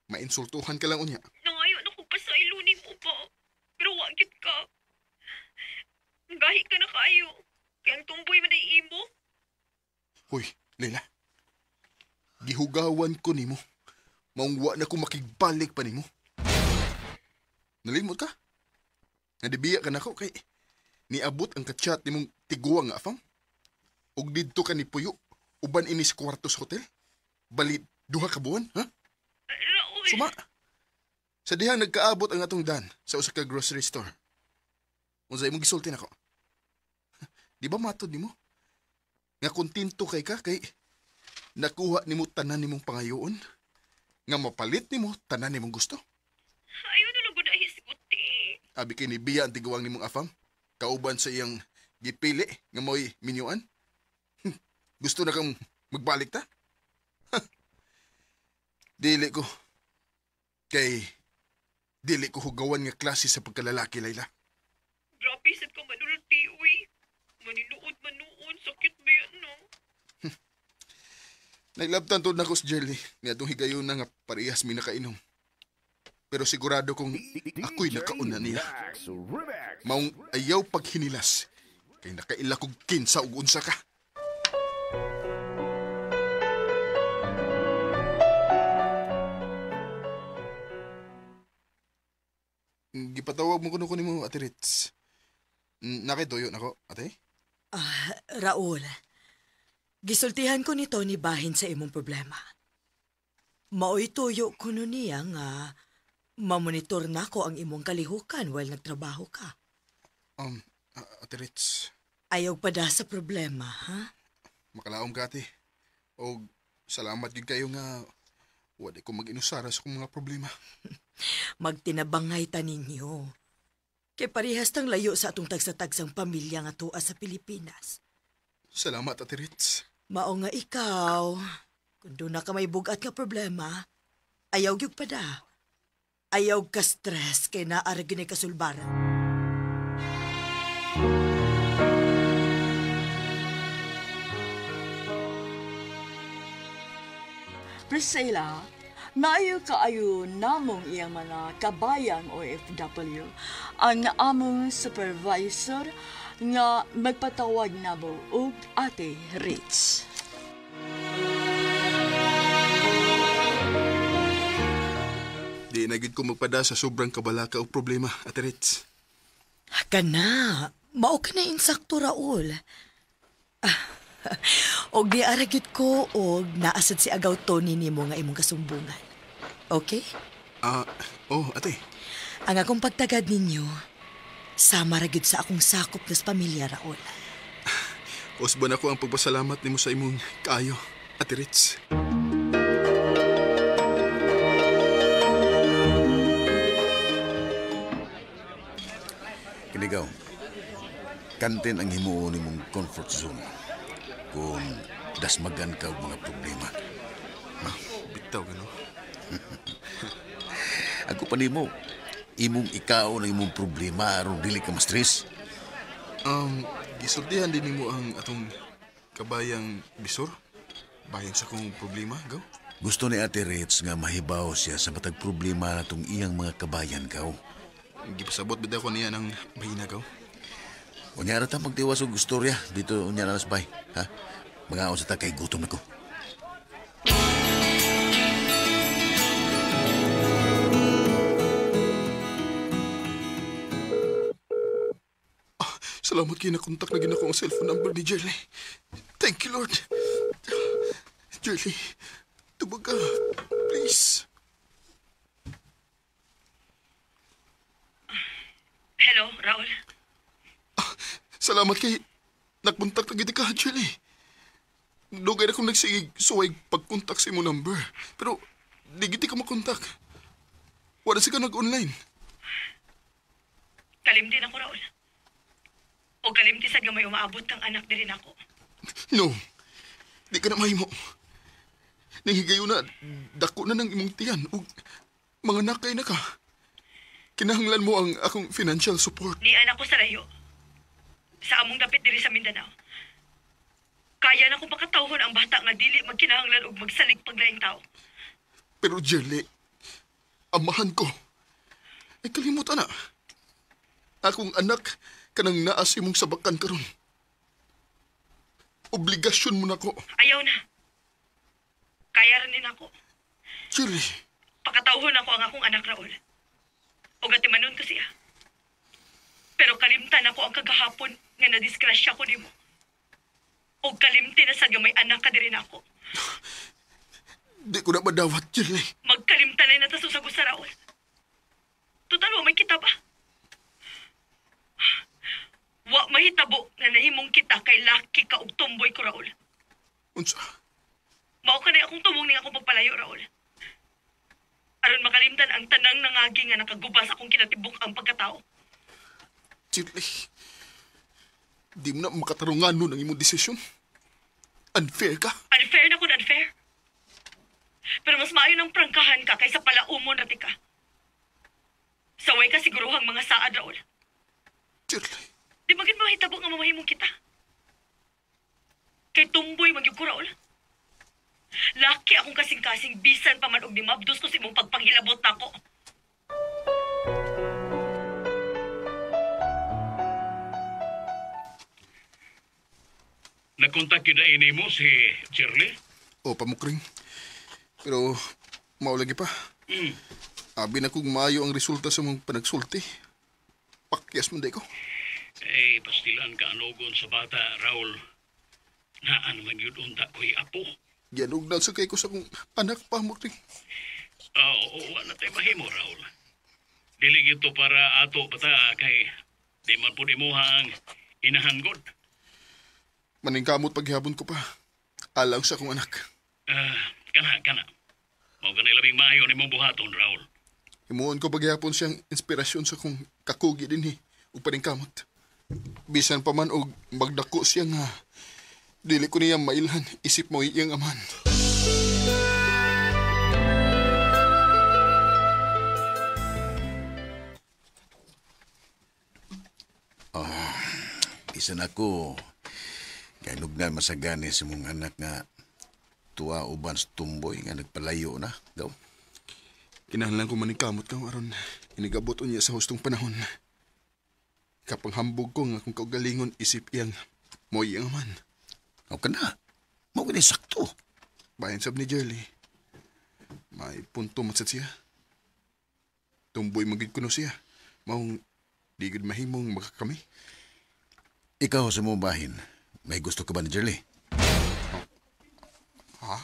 Mainsultuhan ka lang unya. Nangayo na ko pa sa ilunin mo ba? Pero wagit ka. Gahi ka na kayo. Kaya ang tumboy man ay imo. Hoy, Leila. Gihugawan ko nimo. Maungwa na ko makigbalik pa nimo. Nalimot ka? Nadibiya ka na ko kay niabot ang kachat nimong tiguang nga afam. Og didto ka ni Puyo, uban ini sa kwarto sa hotel. Bali, duha ka buwan, ha? Raul. Suma. Sa dihang nagkaabot ang atong dan sa usa ka grocery store. Unsa imong gisulti nako? Di ba matod nimo? Nga kontento kay ka kay nakuha nimo tanan nimong pangayoon, nga mapalit nimo tanan nimong gusto. Ayaw na lang gud hisguti. Abi kay ni biya ang tiguang nimong afam, kauban sa iyang gipili nga mo'y minyuan. Gusto na kang magbalik ta? Dili ko. Kay dili ko hugawan nga klase sa pagkalalaki, Layla. Grabe sad ka manulti, uy. Maninuod manuon, sakit ba yan, no? Naglabtan to na ko si Jelly. Nga itong higayon na nga parehas mi nakainom. Pero sigurado kong ako'y nakauna niya. Maong ayaw paghinilas. Kay nakaila kog kinsa ug unsa ka. Gipatawag mo kuno ko nimo, Ate Ritz. Nakituyo na ko, ate? Raul, gisultihan ko ni Tony bahin sa imong problema. Maoy tuyo kuno niya nga mamonitor na ko ang imong kalihukan while nagtrabaho ka. Ate Ritz. Ayaw pa da sa problema, ha? Makalaom ka, ate. O salamat gyud kayo nga wala ko mag-inusara sa kong mga problema. Magtinabangay ta ninyo. Kay parehas tang layo sa atong tagsa-tagsang pamilya nga tuwa sa Pilipinas. Salamat, Ate Ritz. Mao nga ikaw, kung doon na ka may bugat nga problema, ayaw gyud pa da. Ayaw ka stress kay naara gyud ni kasulbaran. Priscilla, maayo kaayo namong iyang mga kabayang OFW ang among supervisor nga magpatawag namo og Ate Ritz. Di na gyud ko magpada sa sobrang kabalaka og problema, Ate Ritz. Kana, mao ka na insakto, Raul. Og di ara gyud ko og naasad si Agaw Tony nimo nga imong kasumbungan. Okay? Oh, ate. Ang akong pagtagad ninyo, sama ra gyud sa akong sakop nas pamilya, Raul. Usban ako ang pagpasalamat nimo sa imong kaayo, Ate Ritz. Kinigaw, kantin ang himuon nimong comfort zone kung dasmagan ka og mga problema. Bitaw ka, no? Ako pa nimo, imong ikaw ng imong problema aron dili ka ma-stress. Gisultihan din nimo ang atong kabayang bisor? Bayan sa kong problema, gaw? Gusto ni Ate Ritz nga mahibaw siya sa matag problema natong iyang mga kabayan, gaw. Gipasabot ba ko niya ng mahina, gaw? Unya ra ta magtiwas og istorya dito unya na bay, ha? Mga sa ta kay gutom na ko. Salamat kay nakontak na ginako ang cellphone number ni Jerly. Thank you, Lord. Jerly, tubag ka. Please. Hello, Raul. Salamat kay nakontak na gid ka, Jerly. Dugay na akong nagsigig suway pagkontak sa imo number. Pero di gid ka makontak. Wala si ka nag-online. Kalimti na ko, Raul. O kalimti sad nga may umaabot kang anak diri nako. No. Di ka na mahimo. Nanghigayo na, dako na ng imong tiyan ug mga nakay na ka. Kinahanglan mo ang akong financial support. Ni anak ko sa layo. Sa among dapit diri sa Mindanao. Kaya na kong pakatawhon ang bata nga dili magkinahanglan og magsalig paglaing tao. Pero Jelly, amahan ko. Ay kalimutan na. Akong anak kanang naas imong sabakan karon. Obligasyon mo na ko. Ayaw na. Kaya rin ako. Jelly. Pakatawhon ako ang akong anak, Raul. O gatimanon ko siya. Pero kalimtan ako ang kagahapon nga nadisgrasya ko nimo. O kalimti na sad nga may anak ka diri nako. Di ko na madawat, Jelly. Magkalimtan na natasusag sa Raul. Total, wa may kita ba? mahitabo nga nahimong kita kay laki ka og tumboy ko, Raul. Unsa? Mao ka na akong tumong ning akong pagpalayo, Raul. Aron makalimtan ang tanang nangagi nga nakaguba sa akong kinatibuk ang pagkatao. Shirley, di mo na makatarungan nun ang imong desisyon. Unfair ka. Unfair na kun unfair. Pero mas maayo ng prangkahan ka kaysa palaumon rati ka. Saway ka siguruhang mga saad, Raul. Shirley. Di ba gid mahitabo nga mamahimong kita? Kay tumboy man gyud ko, Raul. Laki akong kasing-kasing bisan pa man og nimabdos ko sa imong pagpanghilabot nako. Nakontak yun na ini mo si Shirley? O, pamukring. Pero, maulagi pa. Abi na kung maayo ang resulta sa mong panagsulti. Pakyas man di ko. Eh, pastilan ka anugon sa bata, Raul. Naan man yun unta ko'y apo. Gianugnan sa kay ko sa kong anak pa, mukring. Oo, wala tayo mahimo, Raul. Dili ito para ato bata kay di man po imuha ang inahanggod. Maningkamot paghihabon ko pa. Alang sa akong anak. Kana. Mao ka labing maayo ni mong buhaton, Raul. Himuon ko paghihapon siyang inspirasyon sa akong kakugi din ug paningkamot. Bisan pa man og magdako siya nga dili ko niya mailhan, isip mo iyang aman. Oh, bisan ako kanugnan masagani sa mong anak nga tuwa uban sa tumboy nga nagpalayo na. Gaw. Kinahanglan ko maningkamot ka aron inigabot unya sa hustong panahon. Kapanghambog ko nga kung kaugalingon isip iyang mo iyang aman. O ka na. Mao gani sakto. Bayan sab ni Jerly. May punto matsat siya. Tumboy magid kuno siya. Maong di gud mahimong makakami. Ikaw sa mong bahin, may gusto ka ba ni Jerly? Ha?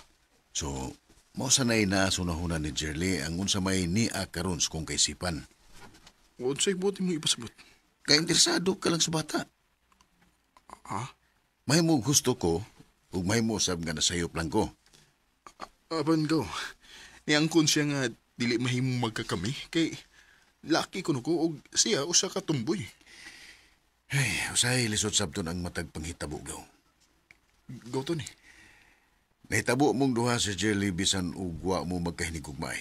So, mao sanay na sunahuna ni Jerly ang unsa may niya karon sa kong kaisipan. Unsay buot mo ipasabot? Kay interesado ka lang sa bata. Ha? Mahimo gusto ko ug mahimo sab nga nasayop lang ko. Apan go. Niangkon siya nga dili mahimong magkakami kay laki kuno ko og siya usa ka tumboy. Hey, usahay lisod sabton ang matag panghitabo gaw. Go to ni. Nahitabo mong duha si Jelly bisan og wa mo magkahinigugmay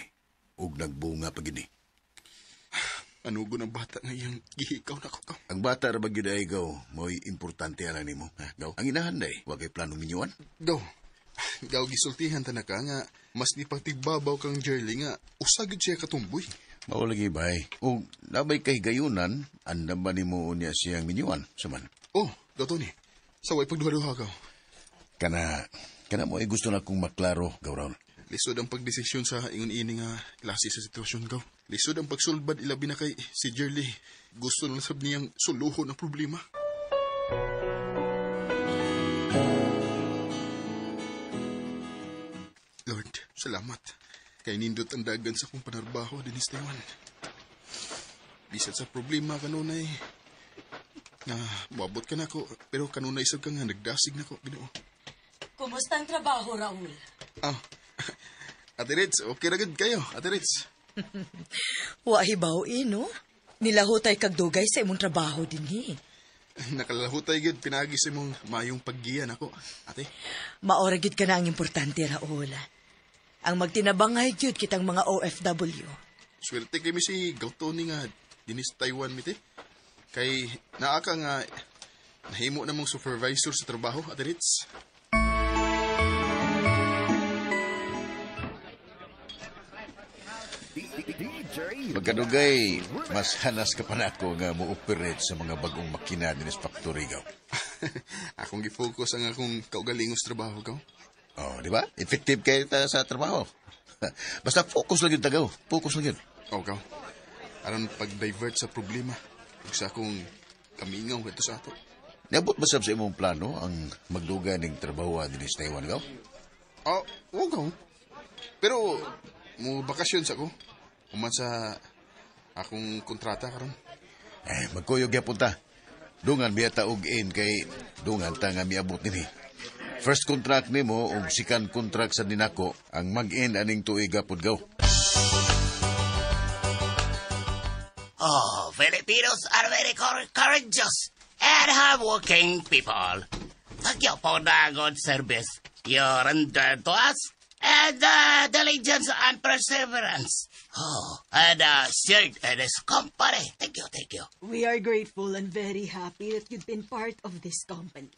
ug nagbunga pa gini. Anugo ng bata nga iyang gihikaw na ko. Ang bata ra ba gyud ay gaw, mo'y importante ala nimo, ha? Gaw. Ang inahan day, wa kay planong minyuan. Gaw. Gaw gisultihan ta na ka nga mas ni pagtigbabaw kang Jerly nga usa gyud siya katumboy. Mao lagi bay. Og nabay kay gayunan, andam ba nimo unya siyang minyuan saman? Oh, gaw Tony. Saway pagduha-duha gaw. Kana mo ay gusto na kong maklaro, gaw Raul. Lisod ang pagdesisyon sa ingon ini nga klase sa sitwasyon gaw. Lisod ang pagsulbad ilabi na kay si Jerly. Gusto na sab niyang suluhon ang problema. Lord, salamat. Kay nindot ang dagan sa akong panarbaho dinis Taiwan. Bisan sa problema kanunay na moabot ka na ko, pero kanunay sab ka nga nagdasig na ko, Ginoo. Kumusta ang trabaho, Raul? Ah, Ate Ritz, okay ra gud kayo, Ate Ritz. Wa hibaw no? Nilahutay kag dugay sa imong trabaho dinhi. Nakalahutay gud pinagi sa imong maayong paggiya nako, ate. Maora gid ka na ang importante, Raul. Ang magtinabangay gyud kitang mga OFW. Swerte kay mi si Gautoni nga dinis Taiwan mite. Kay naa ka nga nahimo na mong supervisor sa trabaho, Ate Ritz. Pagkadugay, mas hanas ka pa na ako nga mo-operate sa mga bagong makina dinis factory gaw. Akong gi-focus ang akong kaugalingos trabaho gaw. Oh, di ba? Effective kayo ta sa trabaho. Basta focus lang yun tagaw. Focus lang yun. Oh, gaw. Aron pag-divert sa problema ug sa akong kamingaw ngadto sa ato. Niabot ba sab sa imong plano ang magduga ning trabaho dinis Taiwan gaw? Oh, oh gaw. Pero mo bakasyon sa ko. Human sa akong kontrata karon. Eh, magkuyog gyapon ta. Dungan biya ta og in kay dungan ta nga miabot nini. First contract nimo ug second contract sa ninako ang mag-end aning tuiga pud gaw. Oh, Filipinos are very courageous and hardworking people. Thank you for the good service you rendered to us and diligence and perseverance. Oh, and shared in this company. Thank you, thank you. We are grateful and very happy that you've been part of this company.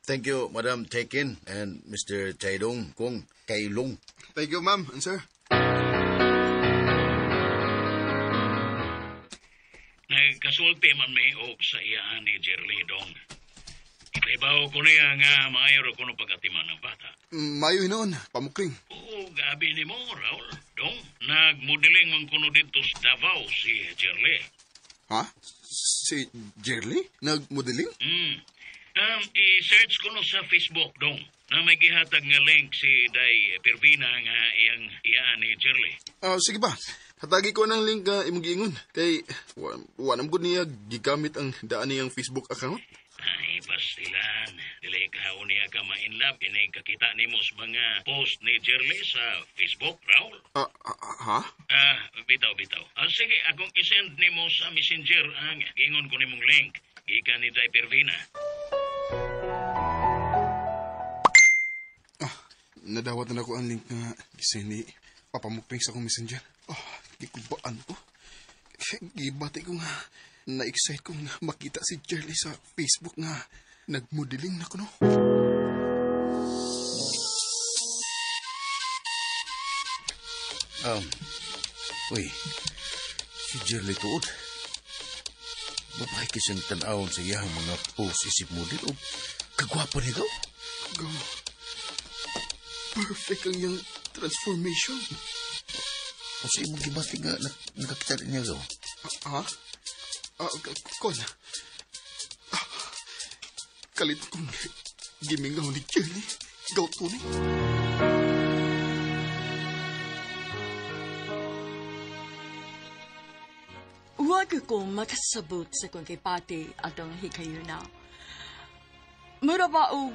Thank you, Madam Tekin and Mr. Chaidong Kong Kailong. Thank you, ma'am and sir. Nagkasulti man may og sa iyaan ni Jerly Dong. Ipaibaw ko niya nga maayo ra kuno pagatiman ng bata. Mayo hinoon, pamukring. Oo, gabi ni mo, Raul. Dong, nagmodeling man kuno dito sa Davao si Jerly. Ha? Si Jerly? Nagmodeling? I-search ko no sa Facebook, Dong, na may gihatag nga link si Day Pervina nga iyang iyaan ni Jerly. Sige ba? Hatagi ko ng link nga imong giingon. Kay, wa nam gud niya gigamit ang daan niyang Facebook account. Ay, pastilan. Dili ka niya ka ma-inlove. Ini kakita nimo sa mga post ni Jerly sa Facebook, Raul. Ha? Bitaw, bitaw. Sige, akong isend nimo sa Messenger ang giingon ko nimong link. Gikan ni Day Pervina. Nadawat na ako ang link nga gisend ni Papa Mukring sa akong Messenger. Oh, gikubaan ko. Gibati ko nga. Na-excite ko nga makita si Jerly sa Facebook nga nagmodeling na ko, no? Uy, si Jerly tuod. Babae kisang tan-awon sa iyang mga post isip model o kagwapa niya gaw? Gaw. Perfect ang iyang transformation. O sa imong gibati nga nakakita niya gaw? Ha? Kon. Kalit kong gimingaw ni Jerly. Gaw to ni. Huwag ko makasabot sa kong kay Pati atong hikayuna. Mura ba o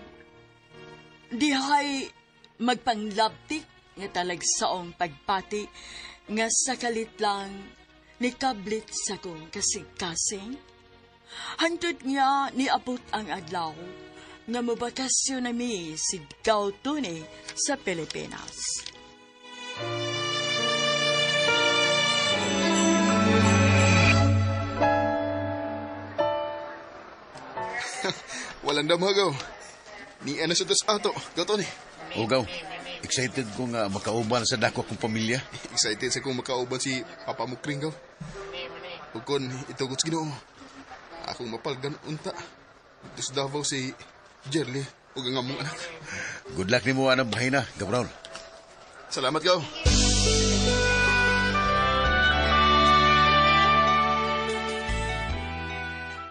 dihay magpanglabtik nga talagsaong pagpati nga sa kalit lang nikablit sa kong kasing-kasing? Hantod nga niabot ang adlaw nga mabakasyon nami si Gaw Tony sa Pilipinas. Walang damagaw. Ni ano sa tas ato, Gaw Tony. O Gaw, excited ko nga makauban sa dako akong pamilya. Excited sa kong makauban si Papa Mukring, Gaw. Ug kon itugot sa Ginoo, akong mapalgan unta. Dito sa Davao si Jerly ug ang among anak. Good luck nimo anang bahina, Gabriel. Salamat, Gaw.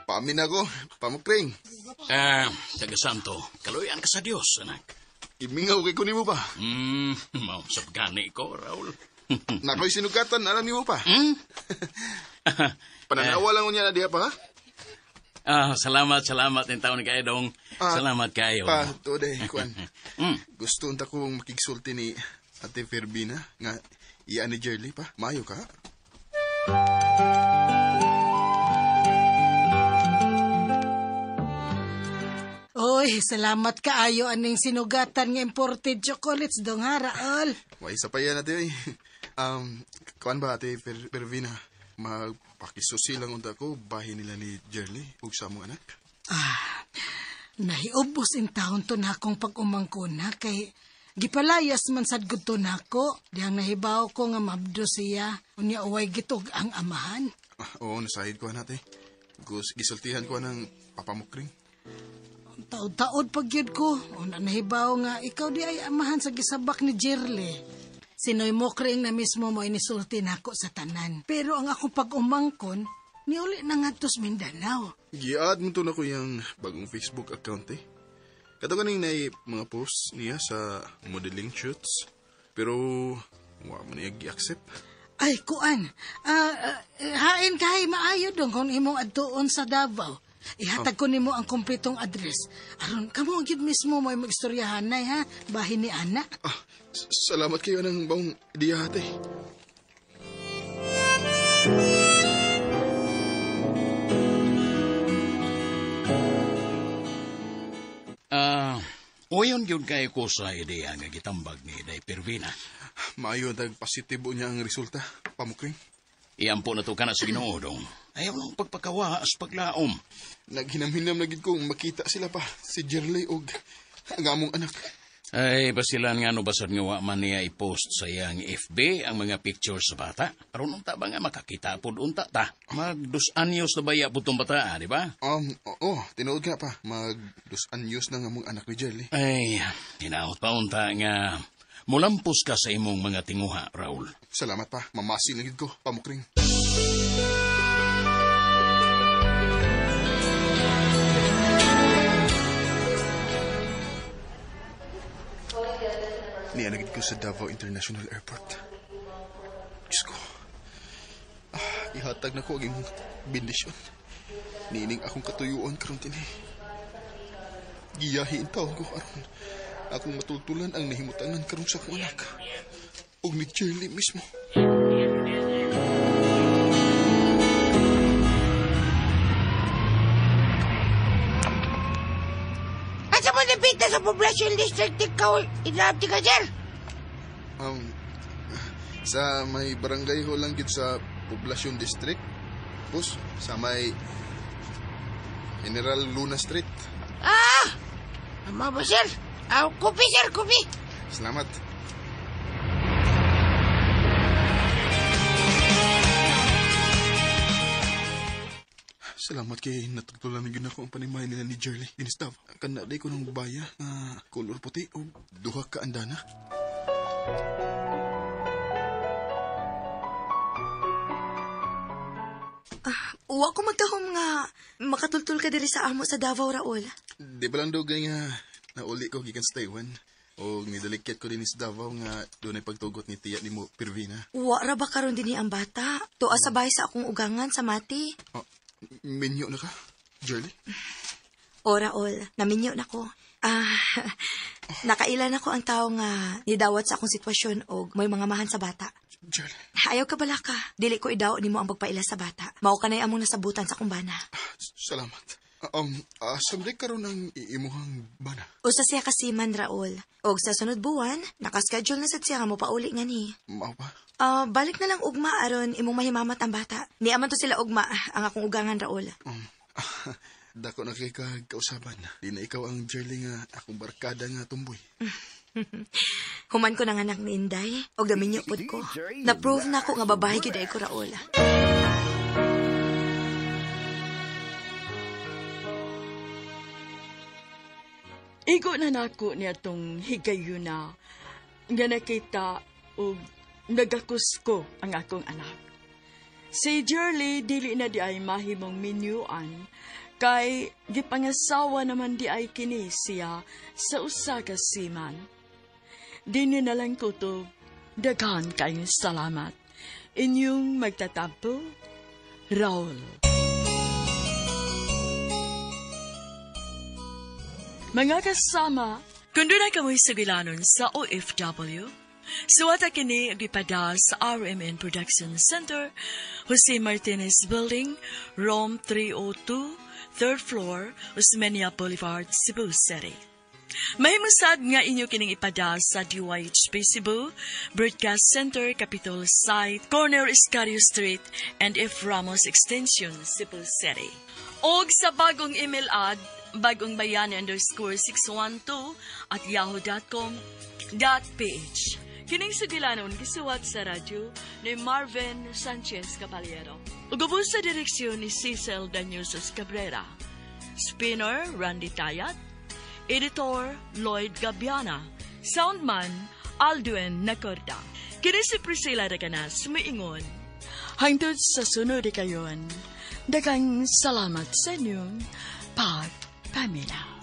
Paamin ako, Pamukring. Taga Santo, kaluyan ka sa Dios, anak. Imingaw kay kunin mo pa. Mausap gani ko, Raul. Nako'y sinugatan, alam niyo pa. Pananawa lang niya na diha pa, ha? Salamat, salamat ng taon kayo, Dong. Salamat kayo. Pa, today, Kwan. Gusto unta kong makigsulti ni Ate Ferbina nga iya ni Jerly pa. Mayo ka? Oy, salamat kaayo aning sinugatan nga imported chocolates dong ha, Raul. Wa isa pa yan, ate. Kuan ba, Ate Pervina? Magpakisusi lang unta ko bahin nila ni Jerly ug sa among anak. Nahiubos in taon to na akong pag-umangkona kay gipalayas man sad gud to nako. Dihang nahibaw ko nga mabdo siya. Unya uway gitog ang amahan. Oo, nasahid ko ate. Gisultihan ko ng papamukring. Taod-taod pag yun ko. Una nahibaw nga ikaw di ay amahan sa gisabak ni Jerly. Sinoy Mokring na mismo mo inisulti nako sa tanan. Pero ang akong pag-umangkon, niuli na nga tos Mindanao. Giad mo to na ko yung bagong Facebook account eh. Kato kaning na mga posts niya sa modeling shoots. Pero wa man niya gi-accept. Ay, kuan. Hain kay maayo dong kung imong adtuon sa Davao. Ihatag ko nimo ang kompletong address. Aron kamo ang gyud mismo mo magstoryahan nay ha, bahin ni ana. Salamat kayo ng baong ideya, ate. Uyon yun kayo ko sa ideya nga gitambag ni Day Pervina. Maayo positibo niya ang resulta, pamukring. Iampo na to ka na sa Ginoo dong. Ayaw nang pagpakawa as paglaom. Naghinam-hinam na gid kong makita sila pa, si Jerley og ang among anak. Ay, basilan nga no basad nga wa man niya i-post sa iyang FB ang mga pictures sa bata. Aron unta ba nga makakita pod unta ta? Mag 2 anyos na baya pud tong bata, di ba? Oo, tinuod nga pa. Mag 2 anyos na nga among anak ni Jerley. Ay, hinaot pa unta nga mulampos ka sa imong mga tinguha, Raul. Salamat pa. Mamasin na gid ko, pamukring. Nianagid ko sa Davao International Airport. Diyos ko. Ihatag na ko ang imong bendisyon. Niining akong katuyuan karon dinhi. Giyahi taon ko aron akong matultulan ang nahimutangan karon sa akong anak. Og ni Shirley mismo. Asa mo napita sa Poblacion District ikaw, inabdi ka, sir? Sa may barangay ho lang gid sa Poblacion District. Pus, sa may General Luna Street. Ah! Ama ba, sir? Kopi, sir, kopi. Salamat. Salamat kay natagtulan na yun ako ang panimay nila ni Jerly. Dinistav, kanaday ko ng baya na kolor puti o duha ka andana. Uwa ko magtahom nga makatultul ka diri sa amo sa Davao, Raul. Di ba lang dugay nga nauli ko gikan sa Taiwan? O nidalikyat ko din sa Davao nga doon ay pagtugot ni tiya ni mo Pirvina. Uwa ra ba karon dinhi ang bata? Tuwa sabay sa akong ugangan sa Mati. Oh, minyo na ka, Jerly? O, Raul, naminyo na ko. Nakailan ako ang tao nga nidawat sa akong sitwasyon o may mga mahan sa bata. Jerly. Ayaw ka bala ka. Dili ko idaw nimo ang pagpaila sa bata. Mao ka na'y among nasabutan sa kumbana. Salamat. Samday karon ang iimuhang bana. Usa siya kasiman, Raul. Og sa sunod buwan, nakaschedule na sad siya nga mopauli nga ni. Mao ba? Balik na lang ugma aron imong mahimamat ang bata. Niaman to sila ugma ang akong ugangan, Raul. Dako na kay kag kausaban. Di na ikaw ang Jerly nga akong barkada nga tumboy. Human ko ng anak ni Inday, og daminyo pod ko. Na-prove na ako nga babae gyud ay ko, Raul. Igo na nako niya tong higayuna nga nakita og nagakusko ang akong anak. Si Jerly dili na di ay mahimong minyuan kay gipangasawa naman di ay kini siya sa usa ka seaman. Dini na lang ko to, daghan kayong salamat. Inyong magtatampo, Raul. Mga kasama, kung doon ay kamoy sugilanon sa OFW, suwata kini gipada sa RMN Production Center, Jose Martinez Building, Room 302, 3rd floor, Osmeña Boulevard, Cebu City. Mahimusad nga inyo kining ipada sa DYHP Cebu, Broadcast Center, Capitol Site, Corner Escario Street, and F. Ramos Extension, Cebu City. Og sa bagong email ad, bagongbayani_612@yahoo.com.ph. Kining sugilanon gisuwat sa radyo ni Marvin Sanchez Caballero. Ug ubos sa direksyon ni Cecil Daniusos Cabrera. Spinner Randy Tayat. Editor Lloyd Gabiana. Soundman Aldwin Nacorda. Kini si Priscilla Reganas miingon. Hangtod sa sunod kayon. Daghang salamat sa inyong pagpaminaw.